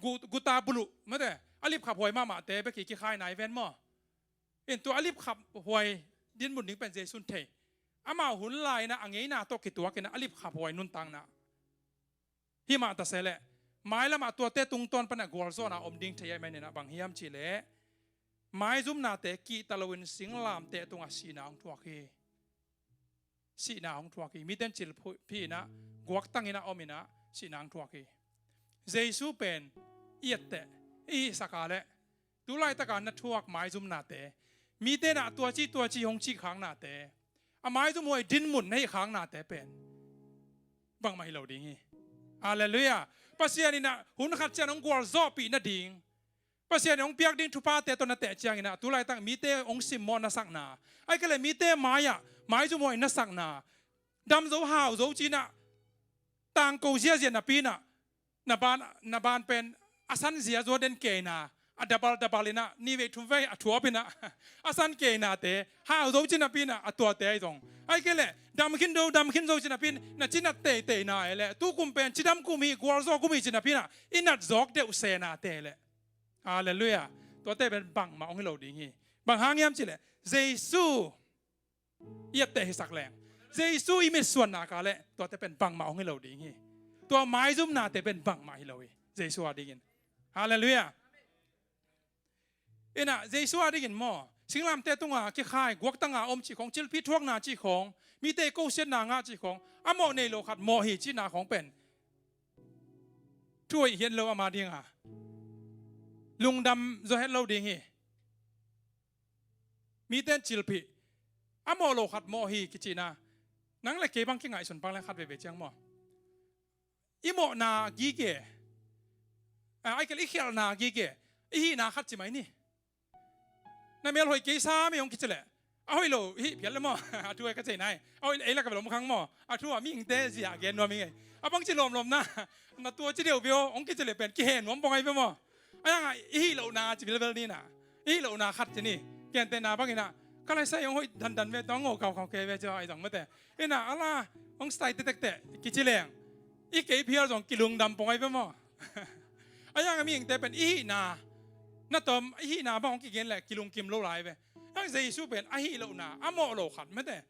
gu, guta buluh, mate, a lipkhap huai mahmahte bek hi kikhai nai ven maw. In tua a lipkhap huai dinmun ding pen Jesu'n thei. Amau hun lai-in ah a ngeina tawh kituakin ah a lipkhaphuai nuntakna. Himah ta se leh, mailamah tuate tungtawn panin ah gualzawhna om ding thei ahih manin ah bang hiam cih leh, maizumnate kihta loin singlamteh tungah sihna hong thuak hi. Sihna hong thuak hi. Mite in cilphih in ah, guaktang in ah om in ah sihna hong thuak hi. Jesu pen i etteh, i hihsak a leh, tu laitaka na thuak maizumnate, mite in ah tuaci tuaci hong cih khaknate, a maizumhuai dinmun na hih khaknate pen bangmah hi lo ding hi. Halleluiah. Pasian in ah hun khat ciang hong gualzawhpih nading, Pasian in hong piak ding thuphate tawh na teh ciangin ah, tu laitak mite hong simmawh na sakna, ahih kei leh mite mai-ah maizumhuai na sakna, dam zo hau zo ci-in ah tangko ziazia napi-in ah, na ban, na ban pen a san ziazua den keina, a dabal dabal in ah, ni vei thum vei a thuap in ah, a san keinate, hau zo ci napi-in ah, a tuate ahi zong. Ahih kei leh, dam khin zo, dam khin zo ci napi-in, na cinat teiteina ahi leh, tu kum pen cidam kum hi, gualzawh kum hi ci napi-in ah, i nat zawk deuh senate ahi leh. Halleluiah. Tuate pen bangmah hong hi lo ding hi. Bang hang hiam cih leh, Jesu i etteh hisak leng, Jesu i mitsuanna ka leh tuate pen bangmah hong hi lo ding hi. Tua maizumnate pen bangmah hi lo hi, Jesu a dingin. Halleluiah. In ah, Jesu a dingin maw, singlamteh tunga kikhai, guaktanga om cih khawng, cilphih thuakna cih khawng, mite kosiatna ngah cih khawng, a mawh nei lo khat mawh hi cihna khawng pen thu hoih hiat lo ama dinga, lungdam zaw het lo ding hi. Mite in cilphih, a mawh lo khat mawh hi kicihna. Nang le kei bang kingaihsun pang le khat veve ciang maw, i mawhna gige, a, ahih kei leh i khialhna gige, i hihna khat ci mai ni. Na mel hoih kei sam hi hong kici leh, a hoih lo i hih phial leh maw, a thu a ka cei nai, a hoih ei lak a bel om khang maw, a thu a mihingte zia gen nuam hi ngei. A bangci lawmlawm na, na tua ci deuh veu hong kici leh pen kihe nuam pong ahi ve maw. Ahi hangah i hih lohna ci bilbel ni na, i hih lohna khat ci ni. Gentehna bangin ah, ka lai sai hong hoih dandan ve, tua ngo kau kau kei ve cia ahi zong mate. In ah, ala, hong style tektek teh kici leng, i kei phial zong kilungdam pong ahi ve maw. Ahi hangah mihingte pen i hihna, na tawm i hihna bang hong kigen leh kilungkim lo lai ve. Hang Jesu pen a hih lohna, a mawh lo khat mate,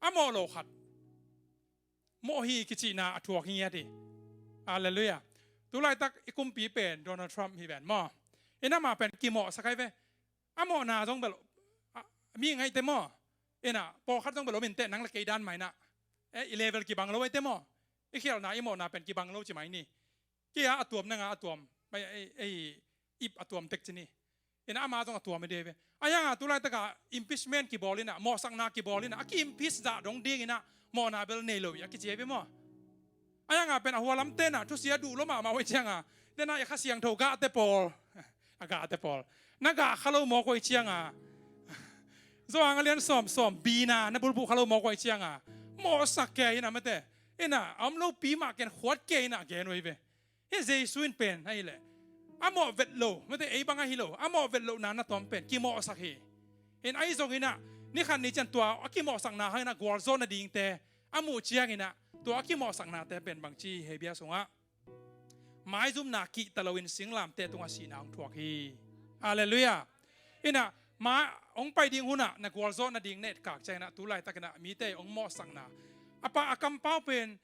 a mawh lo khat mawh hi kicihna a thuak hi ngiat hi. Halleluiah. Tu laitak i kumpi pen Donald Trump hi ven maw. In ah amah pen kimawhsak ahi ve. A mawhna zong bel, a, mi ngaihte maw. In ah pawlkhat zong bel om inteh, nang le kei dan mah in ah. Eh, i level kibang lo ahite maw. I khialhna, i mawhna pen kibang lo ci mai ni. Kei a, a tuam, nang a, a tuam. Mai, ei, ei, ip a tuam tek ci ni. In ah ama zong a tuam hi dei ve. Ahi hangah tu laitakah impeachment kibawl in ah, mawhsakna kibawl in ah, a ki-impeach zah dong dingin ah, mawhna bel nei lo hi a kici hi ve maw. Ahi hangah pen a hua lamte in ah thusia duh lua mahmah uh ahih ciangah, den ah i Kha Siangtho gahte pawl, a gahte pawl, na gah kha lo mawk uh ahih ciangah, Johan a lian sawm, sawm, bina na bulphuh kha lo mawk uh ahih ciangah, mawhsak kei in ah mate. In ah a om lopi mah ken khuat kei in ah gen uh hi ve. Hih Jesu in pen ahih leh, a mawh vet lo, mate, ei bang ahi lo, a mawh vet lohna na tawm pen kimawhsak hi. In ahi zongin ah, ni khat ni ciang tua a kimawhsakna hangin ah gualzawh nadingte a muh ciangin ah, tua a kimawhsaknate pen bangci hi, hih bia sungah, maizumna kihta loin singlamteh tungah sihna hong thuak hi. Halleluiah. In ah, ma, hong pai ding hunah na gualzawh nading na etkak ciangin ah, tu laitakin ah mite hong mawhsakna, a pa, a kampau pen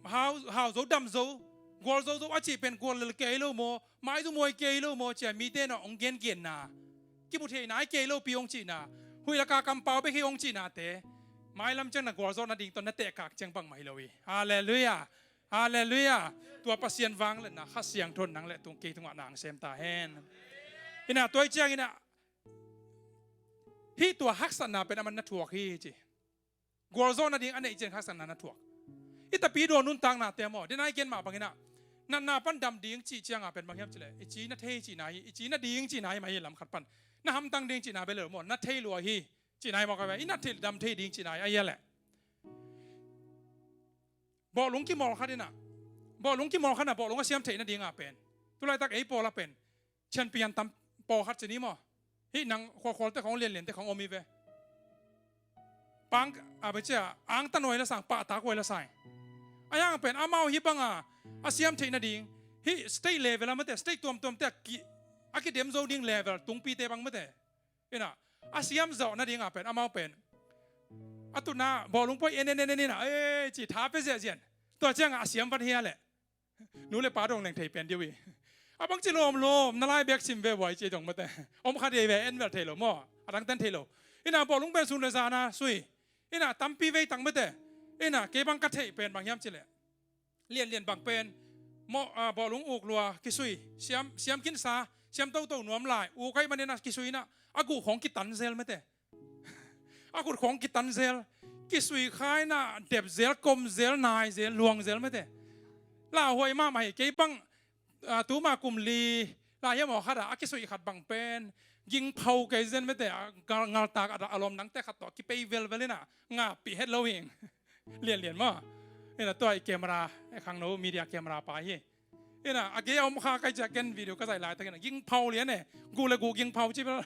hau, hau zo, dam zo, gual zo zo a cih pen gual lel kei lo maw, maizumhuai kei lo maw, cia mite in ah hong gengenna, kimu thei nai kei lopi hong cihna, huih laka kampau bek hi hong cihnate, mailam ciang na gualzawh nading tawh na tehkak ciang bangmah hi lo hi. Halleluiah. Halleluiah. Tua Pasian vangliatna Kha Siangtho in nang le tung, kei tungah na hong sem ta hen. In ah tua ahih ciangin ah, hih tua haksatna pen aman na thuak hi ci. Gualzawh nading a neih ciang haksatna na thuak. I tapidaw nuntaknate maw, den ah i gen mah bangin ah, natna pan dam ding cih ciangah pen bang hiam cih leh, i ci na thei cihna hi, i ci na ding cihna hi mah hi, lam khat pan. Na hamtang ding cihna bel lo maw, na thei lua hi cihna hi mawk a ve, i nat thei, dam thei ding cihna hi, a hia leh. Bawhlung kimawl khat in ah, bawhlung kimawl khat in ah, bawhlung a siam theih nadingah pen, tu laitak ei pawl ah pen champion tam pawlkhat ci ni maw. Hih nang khualkhualte khawng, lianliante khawng om hi ve. Pang, a, bang cia, angtan huai la sang, pahtak huai la sang. Ahi hang pen amau hih banga a siam theih nading, hih state level ah mate, state tuamtuamte a ki, a kidem zo ding level tungpite bang mate, in ah, a siam zawh nadingah pen amau pen A tutna bawlung pawi en en en en in a, ei, ci tha pia ziahziah in. Tua ciangah a siam vat hia leh nu le pa dong leng thei pen dih uh hi. A bangci lawmlawm na lai bek sim ve uai ci dong mate. Om kha dei ve, en vel thei lo maw, a dangten thei lo. Ina bawlung pen sun le zana sui. Ina tampi vei tang mate. Ina kei bang ka theih pen bang hiam cileh, lianlian bang pen maw, ah, bawlung uk lua kisui, siam, siam kinsa, siam toto nuam lai, uk aih manin a kisui ina a guh khawng kitan zel mate. A khut khawng kitan zel, kisui kha ina dep zel, kom zel, nai zel, luang zel mate. Lauhuai mahmah hi. Kei bang, ah, tuma kum li lai hiam aw khat ah a kisui khat bang pen gingpho kei zen mate. A ngal, ngaltak a, a lawm nangte khat tawh kipei velvel ina ngahpih het lo hing. Lianlian maw. Ina tua i camera, e khangno media camera pa hi. Ina a gei a om kha kai ciah ken video ka zaih laitakin a gingpho lian e. Guh le guh gingpho ci bel.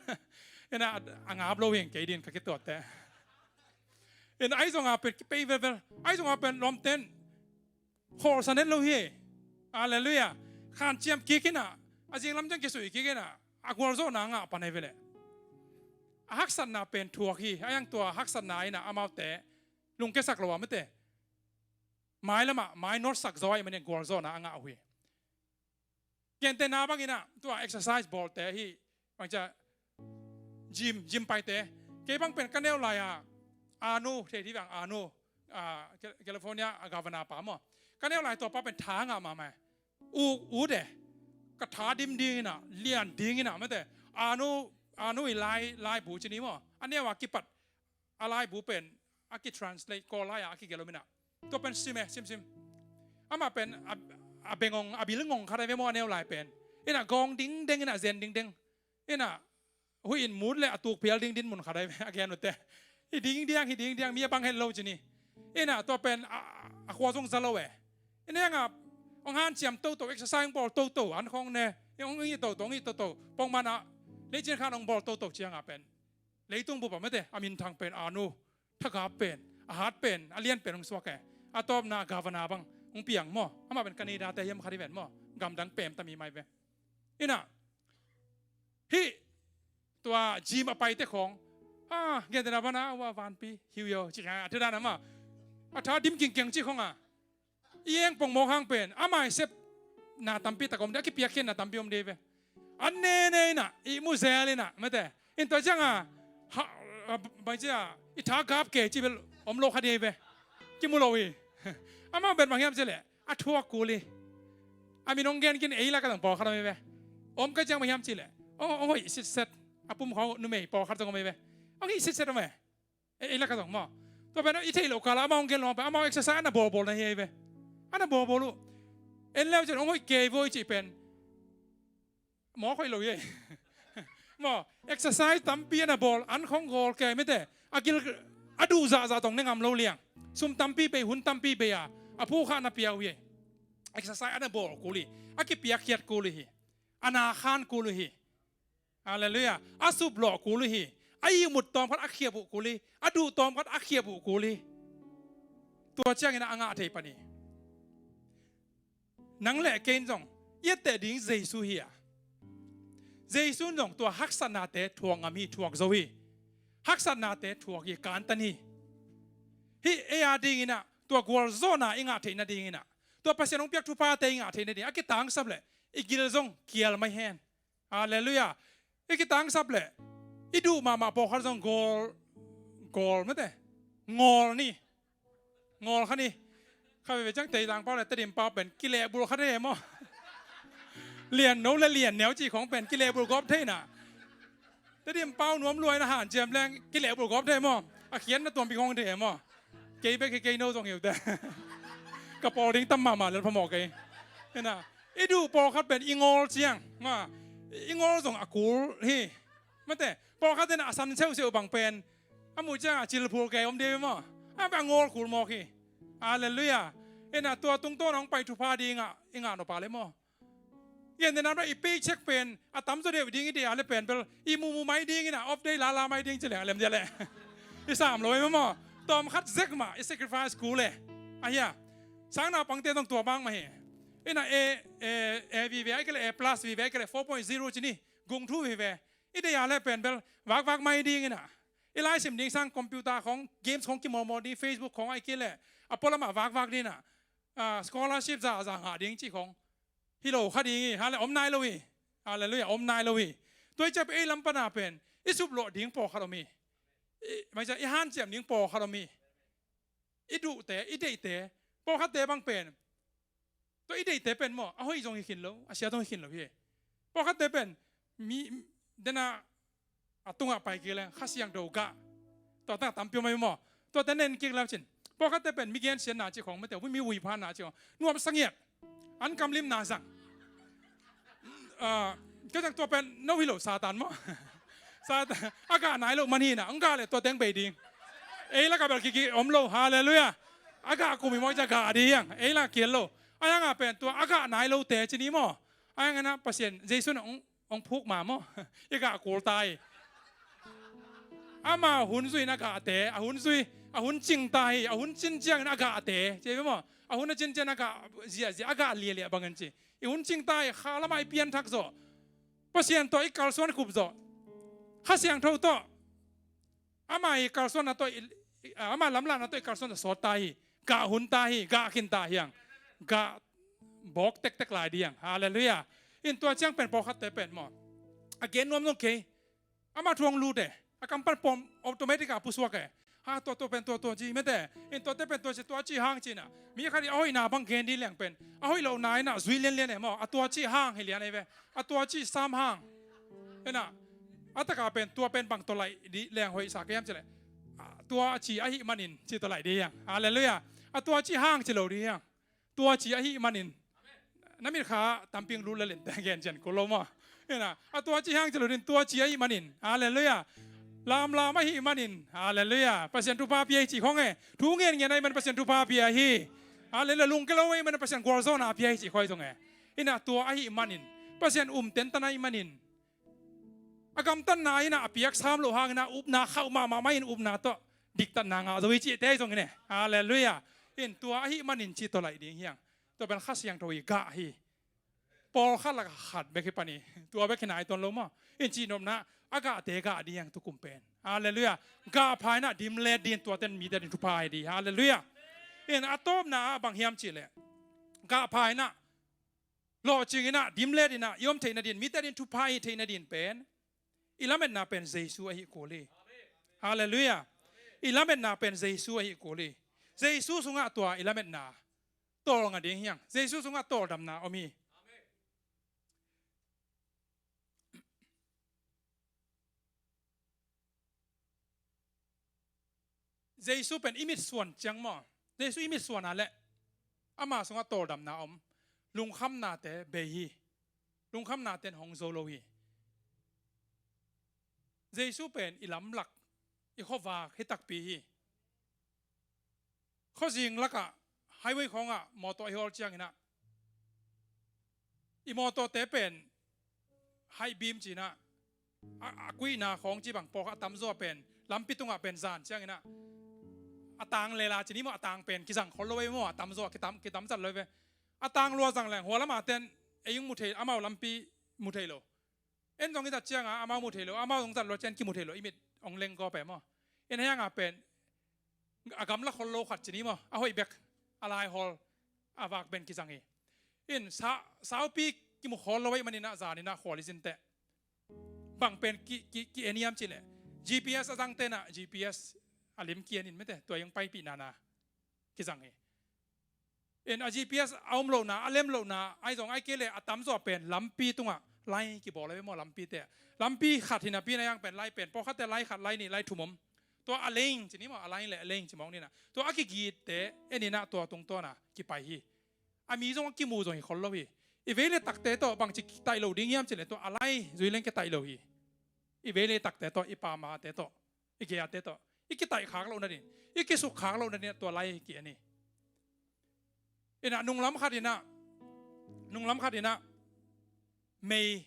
Ina a ngap lo hing kei din ka kituatte. Ina ahi zongah pen kipei velvel, ahi zongah pen lawmten khawlsa net lo hi. Halleluiah. Khanciam kik ina, a zinglam ciang kisui kik ina, a gualzawhna a ngah pan ahi veleh. A haksatna pen thuak hi. A iang tua haksatna ina amaute lungkiasak lo a mate. Mailamah mainawtsak zaw ahi manin gualzawhna a ngah uh hi. Gentehna bangin ah tua exercise bawlte hi. Bangcia gym, gym paite. Kei bang pen ka neu lai-a Anu, thei thei bang Anu, ah, Ca-, California a governor pa maw. Ka neu lai tua pa pen tha ngah mahmah. U, u de. Ka tha dim ding ina, lian ding ina mate. Anu, Anu i lai, laibu ci ni maw. A neu a kipat a laibu pen a kitranslate Kawl lai-a a kigelh om ina. Tua pen sim e, simsim. Amah pen a, a bengong, a bilngong khat ahi ve maw a neu lai pen. Ina gawng dingdeng ina zen dingdeng. Ina huih in mut le a tukphial ding dinmun khat ahi ve a gen uhte. Hi dingdiang, hi dingdiang, mi a bang het lo ci ni. Ina tua pen a, a khua zong za lo e. Ina ianga hong hanciam toto, exercise hong bawl toto, an khawng ne. Hong it toto, hong it toto. Pongman a leici khan hong bawl toto cianga pen leitung bup ah mate, a minthang pen Anu, thagap pen, a hat pen, a lian pen hong suak e. A tawpna governor bang hong piang maw. Amah pen Canada te hiam khat hi ven maw. Gamdang pem tami mai ve. Ina hih tua gym a paite khawng, ah, gentehna bana, ah, vanpi hiu yo ci kha a thudan amah. A tha dim kingkeng ci khawng a i eng pongmawk hang pen a maisepna tampi tak om dei, a kipiakkhiatna tampi om dei ve. An nene ina i mu zel ina mate. In tua cianga ha, a, bangcia i tha gap kei ci bel om lo kha dei ve. Kimu lo hi. Amah pen bang hiam cileh a thuak kul hi. A min hong gen kin ei lak a zong pawlkhat om hi ve. Om ka ciang bang hiam cileh hong, hong hoih sitset. A pum khawng numei pawlkhat zong om hi ve. Hong hih sitset om e. Ei, ei lak a zong maw. Tua pen i theih loh kala amau hong gen lo pen amau exercise ana bawlbawl na hi ei ve. Ana bawlbawl uh. En leu cin hong hoih kei voi cih pen mawk hoih lo hi ei. Maw, exercise tampi ana bawl, an khong gawl kei mite. A gil, a duh zahzah tong ne ngam lo liang. Sum tampi bei, hun tampi bei a a phukhahna pia uh hi ei. Exercise ana bawl kul hi. A kipiakkhiat kul hi. A na khan kul hi. Halleluiah. A suplawh kul uh hi. A ihmut tawmkhat a khiap uh kul hi. A duh tawmkhat a khiap uh kul hi. Tua ciangin a ngah thei pan hi. Nang le kei in zong i etteh ding Jesu hi a, Jesu in zong tua haksatnate thuak ngam hi, thuak zo hi. Haksatnate thuak hi, kantan hi. Hih ei a dinginah tua gualzawhna i ngah theih nadinginah tua Pasian hong piak thuphate i ngah theih nading a kitangsap leh i gil zong kial mai hen. Halleluiah. I kitangsap leh i duh mahmah pawlkhat zong gawl, gawl mate. Ngawl ni. Ngawl kha ni. Kha veve ciang Teitang pau le Tedim pau pen kilehbulh kha thei maw. Lian no le lian neu cih khawng pen kilehbulh gawp thei na. Tedim pau nuam luai na hanciam leng kilehbulh gawp thei maw. A khiatna tuampi khawng thei maw. Kei bek hi kei no zong hi uh teh. Ka pawl ding tam mahmah lel phamawh kei. Hi na. I duh pawlkhat pen i ngawl ciang, ma, i ngawl zong a kul hi. Mate, pawlkhat in a san seuhseuh bang pen a muh ciangah cilphul kei om ding hi maw. A pen a ngawl kul mawk hi. Halleluiah. Hi na, tua tungtawn hong pai thupha dingah i ngah nop a le maw. Gentehna pen i paycheck pen a tamzaw deuh ding i deih a le pen bel i muhmuh mai ding hi na, off day lala mai ding ci leng a lem dia le. I sam lo hi maw. Tawmkhat zek mah i sacrifice kul le. A hia. Sang naupangte zong tua bang mah hi. Hi na, A, A, A vive, ahih kei leh A plus vive, ahih kei leh four point zero ci ni. Gung thu vive. I deih a le pen bel vakvak mai ding hi na. I laisim ding sang computer khawng, games khawng kimawlmawl ding, Facebook khawng ahih kei leh a pualam ah vakvak ding ah, ah, scholarship za za ngah ding cih khawng hi lo kha ding hi. Hale, om nai lo hi. Halleluiah, om nai lo hi. Tua hi ciang pen ei lam pan a pen i suplawh ding pawlkhat om hi. I, mai cia i hanciam ding pawlkhat om hi. I duhte, i deihte, pawlkhatte bang pen, tua i deihte pen maw, a hoih zong hi khin lo, a sia zong hi khin lo hi. Pawlkhatte pen mi, den a, a tungah pai kik leng Kha Siangtho gah, tua tangah tampi om ahi maw. Tuate nen kik leng cin, pawlkhatte pen mi gensiatna cih khawng, mate, mi huiphanna cih khawng, nuamsa ngiat, an kamlimna zang. Ah, ka ciang tua pen no hi lo, Satan maw. Satan, a gah nai loh man hi na, hong gah leh tua teng bei ding. Ei lakah bel kiki om lo, halleluiah. A gah kum hi maw, i ciang gah ding hi hang, ei lakah kiel lo. Ahi hang a pen tua a gah nai lote ci ni maw. Ahi hang a Pasian, Jesu in hong, hong phuk ma maw. I gah kul ta hi. Ama hun zui in a gahte, a hun zui, a hun cing ta hi, a hun cin ciangin a gahte, ci hi maw. A hun a cin ciangin a gah ziahziah, a gah liahliah bangin ci. I hun cing ta hi, kha lamah i pianthak zawh, Pasian tawh i kalsuan khup zawh, Kha Siangtho tawh, ama i kalsuanna tawh i, i, ama lamlahna tawh i kalsuan zawh sawt ta hi. Gah hun ta hi, gah khin ta hi hang. Gah bawk tektek lai ding hi hang. Halleluiah. In tua ciang pen pawlkhatte pen maw, a gen nuam zong kei. Ama thu hong lut e, a kam pan pawm automatic a pusuak e. Ha, tua, tua pen tua, tua ci, mate. In tuate pen tua ci, tua ci hang ci na. Mi khat in a hoihna bang gen ding leng pen, a hoih lohna in a zui lianlian e maw. A tua ci hang hi lian ei ve. A tua ci sam hang. Hi na, a taka pen tua pen bang tawh laih ding leng hoihsa ka hiam cih leh, a tua ci ahih manin ci tawh laih ding hi hang. Halleluiah. A tua ci hang ci lo ding hi hang. Tua ci ahih manin. Na mitkha tampi hong lut lel in, te gen cian kul lo maw. Hi na, a tua ci hang ci lo ding, tua ci ahih manin. Halleluiah. Lamlam ahih manin. Halleluiah. Pasian thupha pia hi cih khawng e. Thu ngenngen ahih manin Pasian thupha pia hi. Halleluiah. Lungkia lo ahih manin Pasian gualzawhna pia hi cih khawng hi zong e. Hi na, tua ahih manin, Pasian um tentan ahih manin, a gamtatna in a, a piak sam loh hangin a, upna khauh mahmah mah in, upna tawh diktatna ngah zo hi cihte hi zongin e. Halleluiah. In tua ahih manin ci tawh laih ding hi hang. Tua pen Kha Siangtho i gah hi. Pawlkhat lakah khat bek hi pan hi. Tua bek hi nai tuan lo maw. In cihnopna, a gahte gah ding hi hang tukum pen. Halleluiah. Gah pha in a, dim let ding, tuate in mite ading thupha hi ding. Halleluiah. In a tawpna ah bang hiam cih leh, gah pha in a, lawhcing in a, dim let in a, i om theihna ding, mite ading thupha i theihna ding pen, i lametna pen Jesu ahih kul hi. Halleluiah. I lametna pen Jesu ahih kul hi. Jesu sungah tua i lametna tawlnga ding hi hang. Jesu sungah tawldamna om hi. Jesu pen i mitsuan ciang maw. Jesu i mitsuan a leh, ama sungah tawldamna om. Lungkhamnate bei hi. Lungkhamnate in hong zo lo hi. Jesu pen i lamlak, i khuavak hi takpi hi. Khuazing lakah, highway khawngah mawtaw i hawl ciangin a, i mawtawte pen high beam ci in a, a, a kuihna khawng ci bang pawlkhat a tamzaw pen, lampi tungah pen zan ciangin a, a tang lela ci ni maw, a tang pen kizang khol lo ei maw, a tamzaw kitam, kitam zat lo ei ve. A tang lua zang leng, hua lamah ten ei hong mu thei, amau lampi mu thei lo. En zong i zat cianga amau mu thei lo, amau zong zat lua ciang kimu thei lo, i mit hong leng gawp e maw. En hianga pen a gamla khol lo khat ci ni maw, a hoih bek, a lai hawl, a vak pen kizang hi. In sa, saupi kimu khawl lo ahih manin a, zan in a khual i zin teh. Bang pen ki, ki, ki en hiam cih leh, G P S a zangte in a, G P S a lim ki en in, mate, tua hong paipih nana kizang hi. In a G P S a om lohna, a lem lohna, ahi zong ahih kei leh a tamzaw pen lampi tungah lai kibawl a ve maw, lampite. Lampi khat hi napi in a, hiang pen lai pen, pawlkhatte lai khat, lai nih, lai thum om. Tua a lane ci ni maw, a lai leh a lane ci mawk ni in a. Tua a kigitte en in a, tua tungtawn a kipai hi. A mi zong a kimu zong hi khol lo hi. I vei le takte tawh bangci kitaih lo ding hiam cih leh, tua a lai zui leng kitaih lo hi. I vei le takte tawh, i pamate tawh, i gei-ate tawh i kitaih khak lohna ding, i kisuk khak lohna ding tua lai ki-en hi. In a nunglam khat in a, nunglam khat in a mei,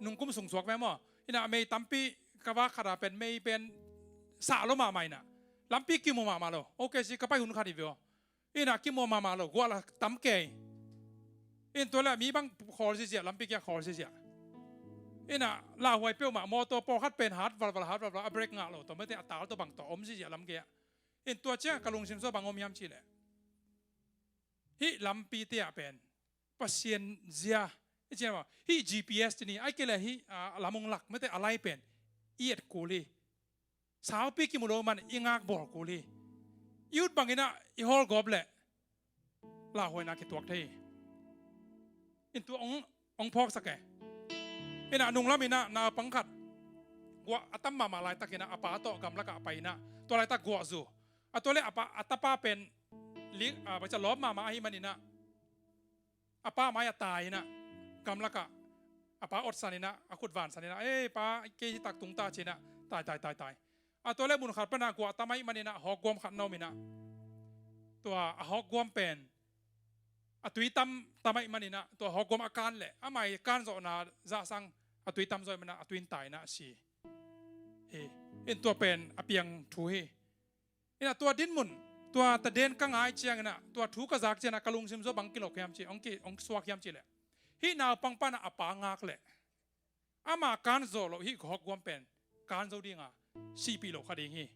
nungkum sung suak ve maw. In a mei tampi ka vak khat a pen, mei pen sah lo mahmah in a, lampi kimu mahmah lo. Ok, si ka pai hun khat hi ve aw. In a kimu mahmah lo, guah la tam kei. In tua leh mi bang khawl ziahziah, lampi kiang khawl ziahziah. Innah lauhuai peuhmah, mawtaw pawlkhat pen hat valval, hat valval, a brake ngah lo tawh, mate a tal tawh bang tawh om ziahziah lam gei ah. In tua ciangah ka lungsim sung bang om hiam cihleh, hih lampite ah pen Pasian zia, i ciah mah, hih G P S ci ni, ai kei le hih, ah, lam hong lak, mate a lai pen i et kul hi. Saupi kimu lo man i ngak bawl kul hi. I ut banginah i hawlgawp leh lauhuaina kituak thei hi. In tua hong, hong phawksak e. Innah nunglam innah naupang khat guah a tam mahmah laitakinah a pa tawh gamlakah a pai innah tua laitak guah zu. A tua le a pa, a tapa pen lik, a, bangcia lawp mahmah ahi maninah a pa mai-ah tai innah gamlakah a pa otsan innah a khut vansan innah, "Ei pa, kei hi tak tung ta," ci innah tai, tai, tai, tai. A tua le mun khat panah guah tam ahi maninah hawkguam khat na om innah tua a hawkguam pen a tui tam, tam ahi maninah tua hawkguam a kan leh amah i kan zawhna zahsang a tui tam zawh ahi manah a tui in tai innah a si hi. In tua pen a piang thu hi. Innah tua dinmun, tua taden ka ngai cianginah, tua thu ka zak cianginah ka lungsim sung bang kilok hiam cih, hong ki, hong suak hiam cihleh, hih naupang panah a pa ngak leh ama kan zawh loh hih hawkguam pen kan zo dinga sihpih loh kha ding hi.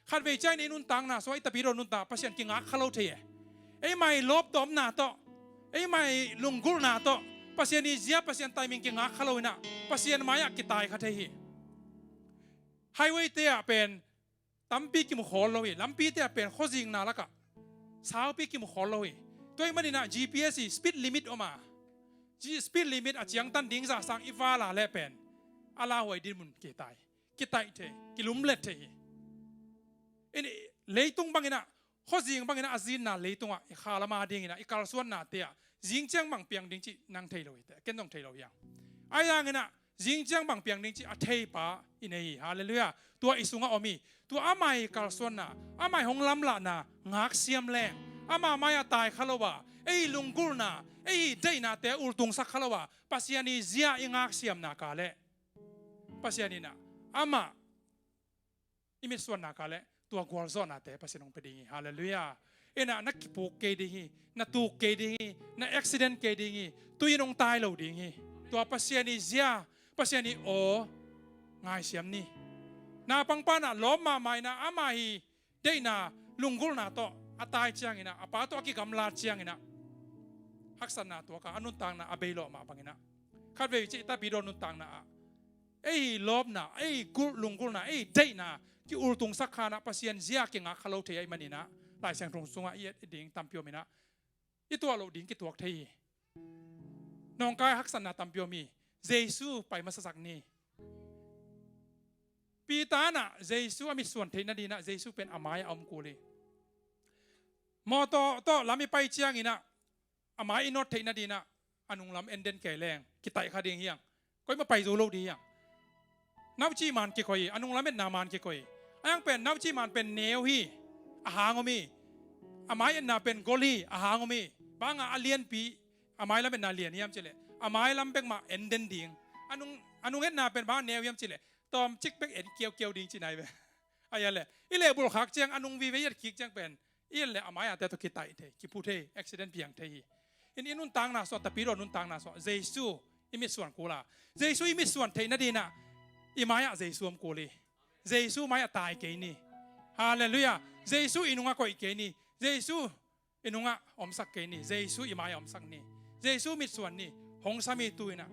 Khatvei ciangin i nuntakna sungah, i tapidaw nuntak Pasian kingak kha lo thei e. Eimah i lawptawmna tawh, eimah i lunggulhna tawh Pasian i zia, Pasian timing kingak kha lo innah Pasian mai-ah kitai kha thei hi. Highway-te ah pen tampi kimu khawl lo hi. Lampite ah pen khuazingna lakah saupi kimu khawl lo hi. Tua ahih maninah G P S hi, speed limit om a, G-, speed limit a ciangtan ding zahsang i vala leh pen a lauhuai dinmun kitai, kitaih thei, kilumlet thei hi. In leitung banginah, khuazing banginah a zinna leitungah i khalam a dinginah i kalsuannate ah zing ciang bang piang ding cih nang thei lo hi teh, ken zong thei lo hi hang. Ahi hanginah zing ciang bang piang ding cih a theipa i nei hi. Halleluiah. Tua i sungah om hi. Tua amah i kalsuanna, amah i hong lamlahna ngaksiam leng, amah mai-ah tai kha lo a, ei i lunggulhna, ei i deihnate ultungsak kha lo a, Pasian i zia i ngaksiamna ka leh Pasian innah amah i mitsuanna ka leh tua gualzawhnate Pasian hong pia ding hi. Halleluiah. Innah na kipuk kei ding hi, na tuk kei ding hi, na accident kei ding hi, tui in hong tai lo ding hi. Tua Pasian i zia, Pasian i aw ngaisiam ni. Naupang panah lawp mahmah innah amah i deihna lunggulhna tawh a tai cianginah, a pa tawh a kigamlat cianginah haksatna tuak a, a nuntakna a bei lawh mah banginah khatvei cih i tapidaw nuntakna ah ei lawpna, ei gulh, lunggulhna, ei deihna ki-ultungsak khanah Pasian zia kingak kha lo thei ahih maninah Lai Siangtho sungah i et ding tampi om innah i tuah loh ding kituak thei hi. Nawngkai haksatna tampi om hi. Jesu pai masasak ni. Peter innah Jesu a mitsuan theih nadinah Jesu pen a mai-ah a om kul hi. Mawtaw tawh lam i pai cianginah a mai i nawt theih nadinah a nunglam en den kei leng kitaih kha ding hi hang. Koimah pai zo lo ding hi hang. Naucih man kikoih hi, a nunglam etna man kikoih hi. A hang pen naucih man pen neu hi, a hang om hi. A mai etna pen gol hi, a hang om hi. Banga a lianpi, a mai lam etna lian hiam cihleh a mai lam bek mah en den ding. A nung, a nung etna pen banga neu hiam cihleh tawmcik bek en kiaukiau ding ci nai ve. A hia leh i lehbulh khak ciang a nung vive i et kik ciang pen i et leh a mai-ate tawh kitaih thei, kiphu thei, accident piang thei hi. In i nuntakna sungah, tapidaw nuntakna sungah Jesu i mitsuan kul a, Jesu i mitsuan theih nadinah i mai-ah Jesu om kul hi. Jesu mai-ah tai kei ni. Halleluiah. Jesu i nungah koih kei ni. Jesu i nungah omsak kei ni. Jesu i mai-ah omsak ni. Jesu mitsuan ni. Hong sam hi tu innah.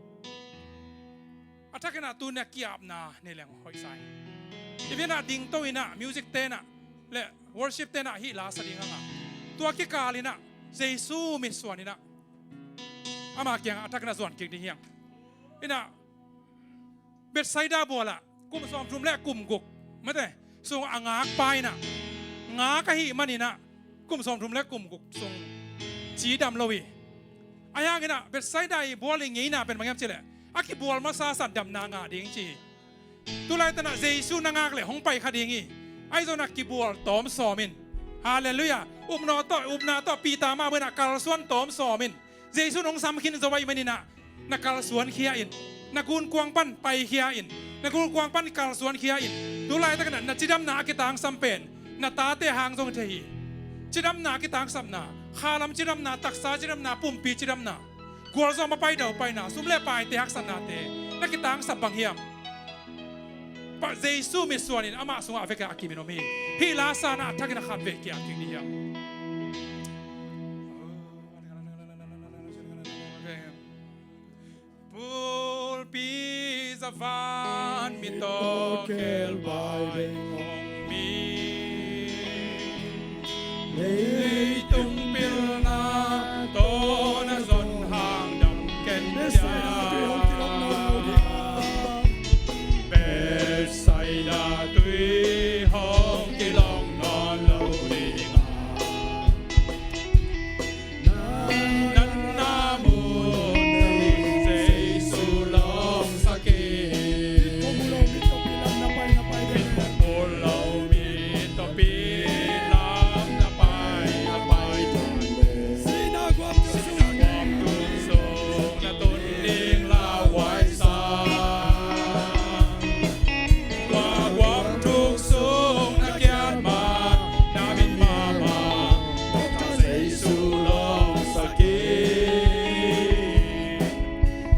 A thakinah tu innah ki-apna nei leng hoihsa hi. I biakna dingto innah music tenah le worship tenah hih la sa ding hanga, tua kikal innah Jesu mitsuan innah ama kiangah a thakinah zuan kik ding hi hang. Innah Bethsaida bualah kum sawmthum le kum guk, mate, sung a ngakpa innah, ngak ahih maninah kum sawmthum le kum guk sung cidam lo hi. Ahi hanginah Bethsaida i bual i ngeina pen bang hiam cihleh a kibual masa san damna ngah ding ci hi. Tulaitanah Jesu na ngak leh hong pai kha ding hi. Ahi zonah kibual tawm sawm in. Halleluiah. Upna tawh, upna tawh Peter mah muinah kalsuan tawm sawm in. Jesu in hong sam khin zo ahih maninah na kalsuan khia in, na gunkuang pan pai khia in, na gunkuang pan kalsuan khia in. Tulaitakah na cidamna a kitangsam pen na tate hang zong thei hi. Cidamna a kitangsapna, khalam cidamna, taksa cidamna, pumpi cidamna, gualzawh mapai daupaina, sum le paite haksatnate, na kitangsap bang hiam? Pa Jesu mitsuan in amah sungah a vekpi-a a kimin om hi. Hih la san ah a thakin a khatvei kia kik ni hiam? Bulpi zavan mit tawh khelbai hong mi. Leitung pilna tawh na zon hang dam ken cia. Bethsaida tui hong kilong nawn lo ding a. Nang na mun teng Jesu lawngsak in. Mit khong mu lo mi tawh pi lam na pai, na pai ding. Mit khong mu lo mi tawh pi lam na pai, na pai ding. Sihna guam tung sung, sihna guam tung sung na tun ding lauhuai sa. Tua guam tung sung na kiat ma, na min mahmah, Doctor Jesu lawngsak in.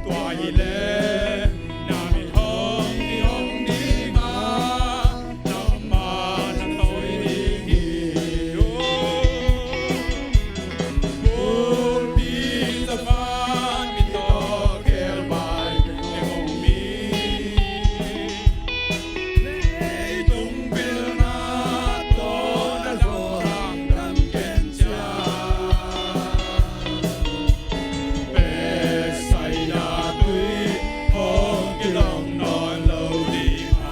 Tua hileh na min hong kihong ding a, nangmah na tawi ding hi. Bulpi zavan mit tawh khelbai hong mi. Leitung pilna tawh na zon hang dam ken cia. Bethsaida tui hong kilong nawn lo ding a.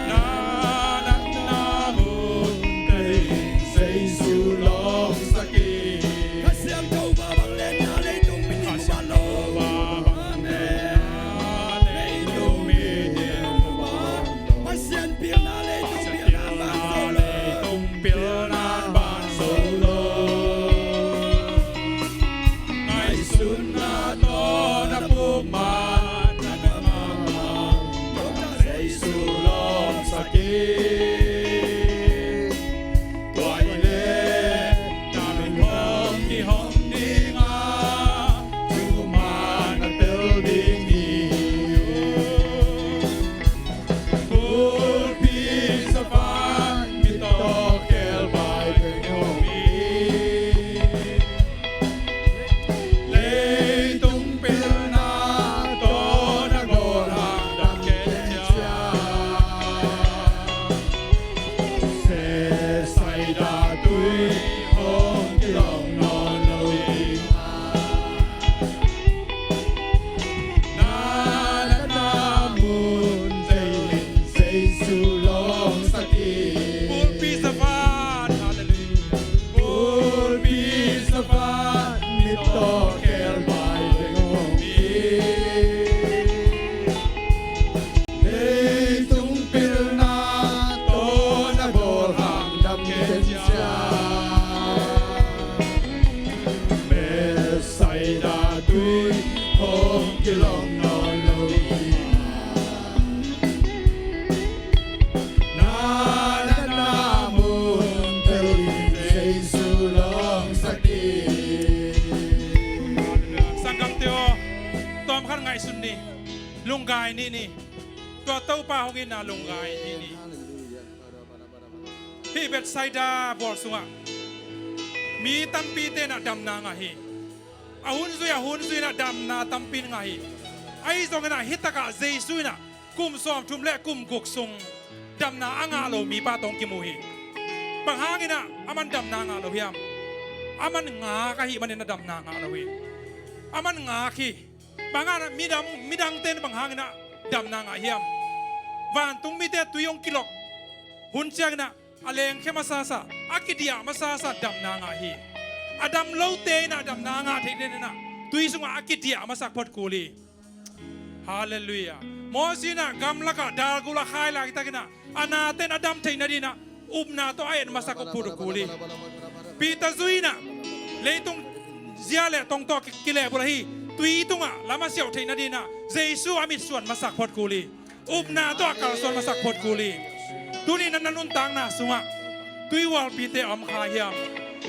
Na, na, na mun teng Jesu lawngsak in. Kha Siangtho va bang len na leitung min in va lo. Amen. Leitung min in va lo. Pasian pilna leitung pilna ban zo lo. Leitung pilna ban zo lo. Ngaihsutna tawh na puk man na ka mahmah, Doctor Jesu lawngsak in. Tua hileh na min hong kihong ding a, thuman na tel ding hi. Bulpi zavan mit tawh khelbai hong mi. Leitung pilna tawh na gawl hang dam ken cia. Bethsaida tui hong kilong nawn lo ding a. Na, na, na mun teng Jesu lawngsak in. Bulpi zavan, hallelujah. Bulpi zavan mit tawh khelbai hong mi. Leitung pilna tawh na gawl hang dam ken cia. Bethsaida tui hong kilong nawn lo ding a. Na, na, na mun teng Jesu lawngsak in. Sanggamte aw, tawmkhat ngaihsun ni. Lunggai ni ni. Tua Topa hong itna lunggai ni ni. Hih Bethsaida bual sungah mi tampite in ah damna ngah hi. A hun zui a hun zui in ah damna tampi in ngah hi. Ahi zongin ah hih takah Jesu in ah kum sawmthum le kum guk sung damna a ngah lo mipa tawh hong kimu hi. Bang hangin ah aman damna ngah lo hiam? Aman ngak ahih manin ah damna ngah lo hi. Aman ngak hi. Bang hangin ah midang, midangte in bang hangin ah damna ngah hiam? Vantung mite tui hong kilok hun ciangin ah a lengkhia masasa, a kidiah masasa damna ngah hi. A dam lote in ah damna ngah theih nadingin ah tui sungah a kidiah masak phot kul hi. Halleluiah. Moses in ah gamlakah dalgul a khai laitakin ah a nate in a dam theih nadingin ah upna tawh a et masak phot kul hi. Peter zui in ah leitung zia le tong tawh ki, kilehbulh ahi tui tungah lam a siauh theih nadingin ah Jesu a mitsuan masak phot kul hi. Upna tawh a kalsuan masak phot kul hi. Tuni na, na nuntakna sungah tuihualpite a om kha hiam?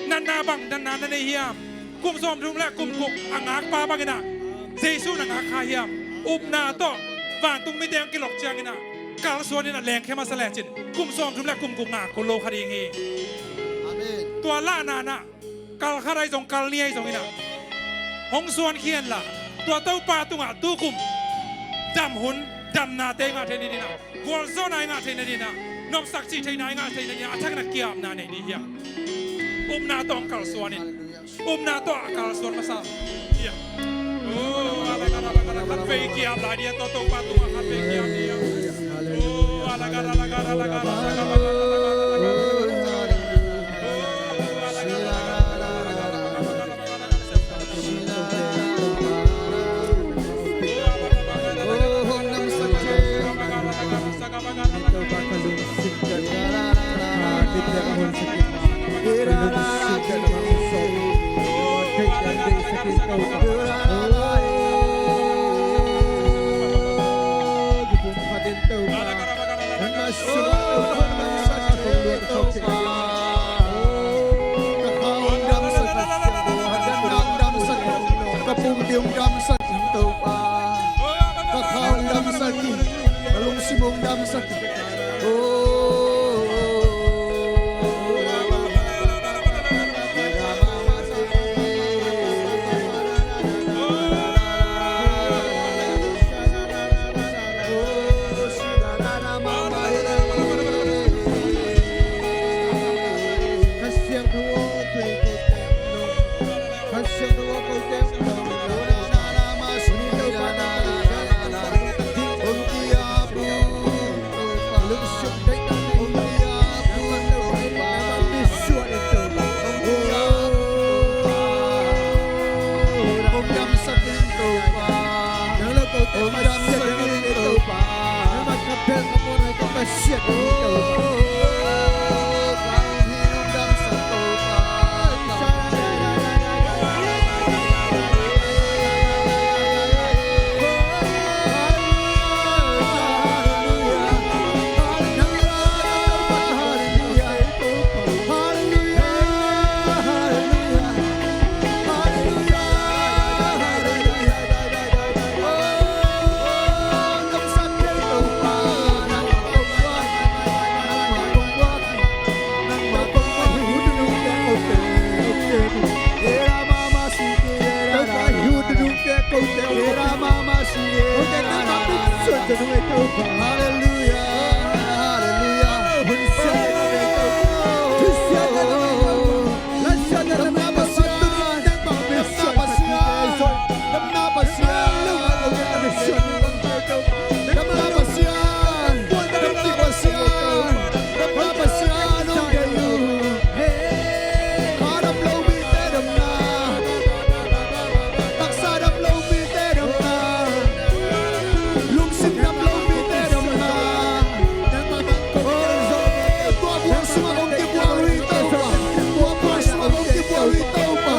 Natna bang natna na nei hiam? Kum sawmthum le kum guk a ngakpa bangin ah Jesu na ngak kha hiam? Upna tawh vantung mite hong kilok ciangin ah kalsuan in ah lengkhia masa lecin kum sawmthum le kum guk ngak kul lo kha ding hi. Amen. Tua lahna-ah kal khat ahi zong kal nih ahi zongin ah hong suankhia inla, tua Topa tungah tukum dam hun, damnate i ngah theih nadingin ah, gualzawhna i ngah theih nadingin ah, nopsak cih theihna i ngah theih nadingin ah a thak in ah ki-apna nei ding hi. Upna tawh hong kalsuan in. Upna tawh a kalsuan masa hi. Oh, a la ga ra la ga ra, khatvei ki-ap lai ding a, tua Topa tungah khatvei ki-ap ding a. Oh, a la ga ra la ga ra la ga ra. Ka pumpi hong damsak in Topa. Ka kha hong damsak in. Ka lungsim hong damsak in. Oh. Hallelujah, hallelujah. Taksa dam lo mite damna, lungsim dam lo mite damna. Tua buang sungah kong kibuang uh hi Topa. Tua buang sungah kong kibuang uh hi Topa.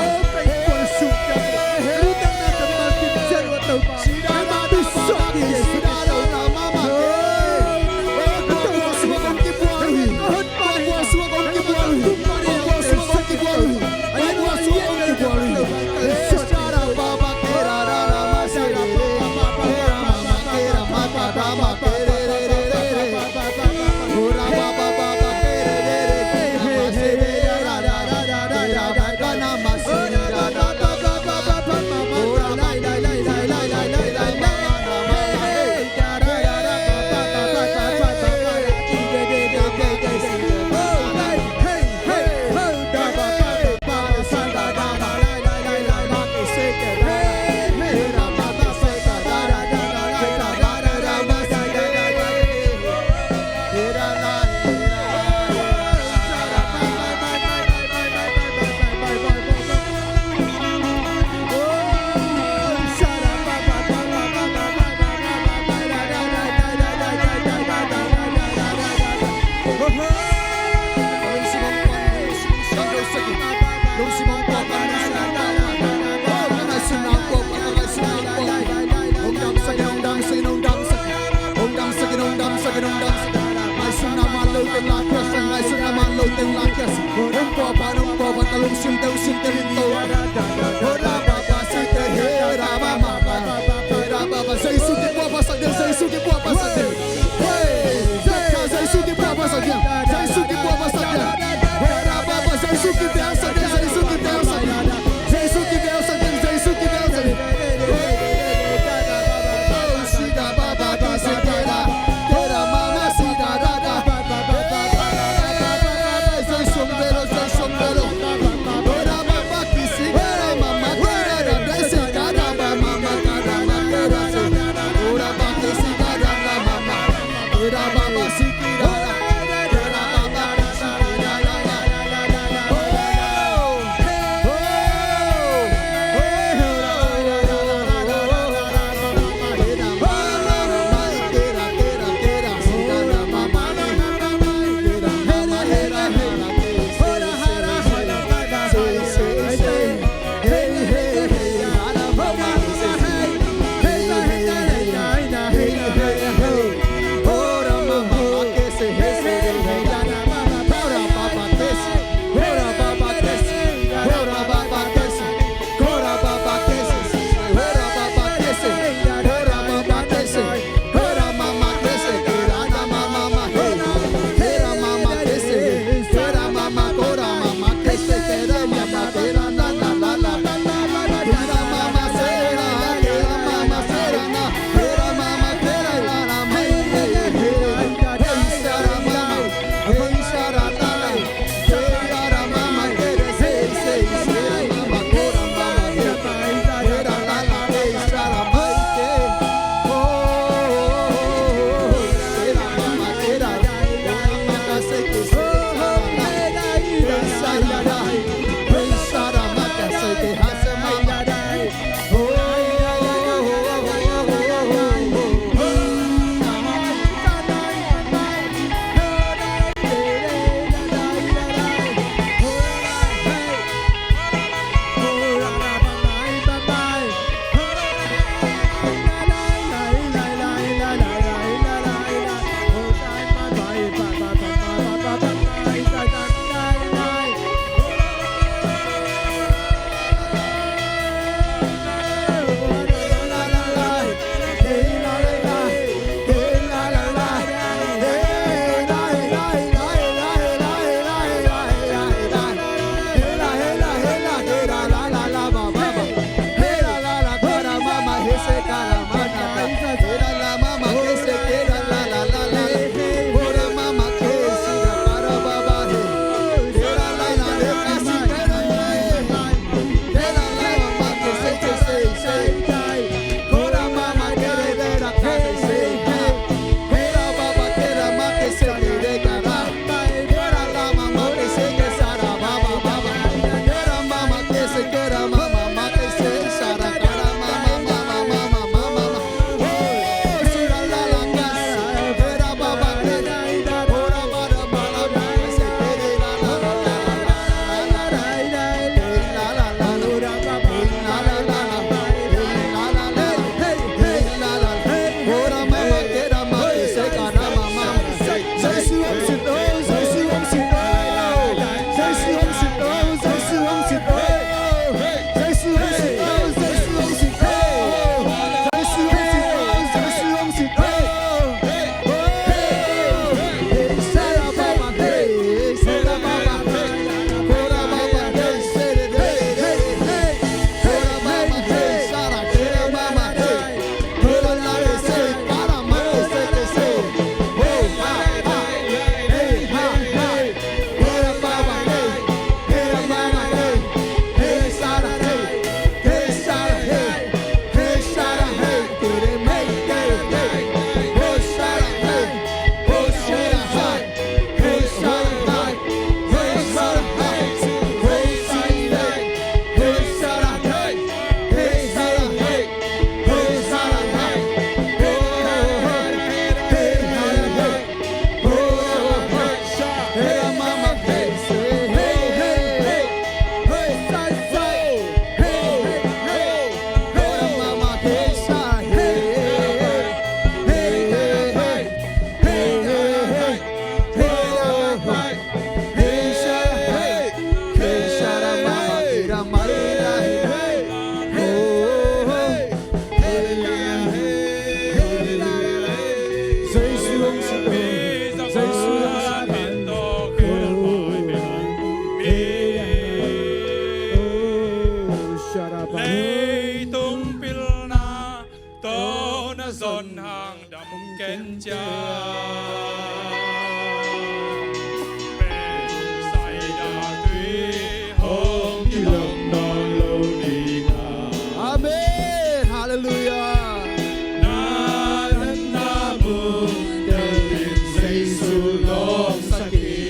Amen. Halleluia.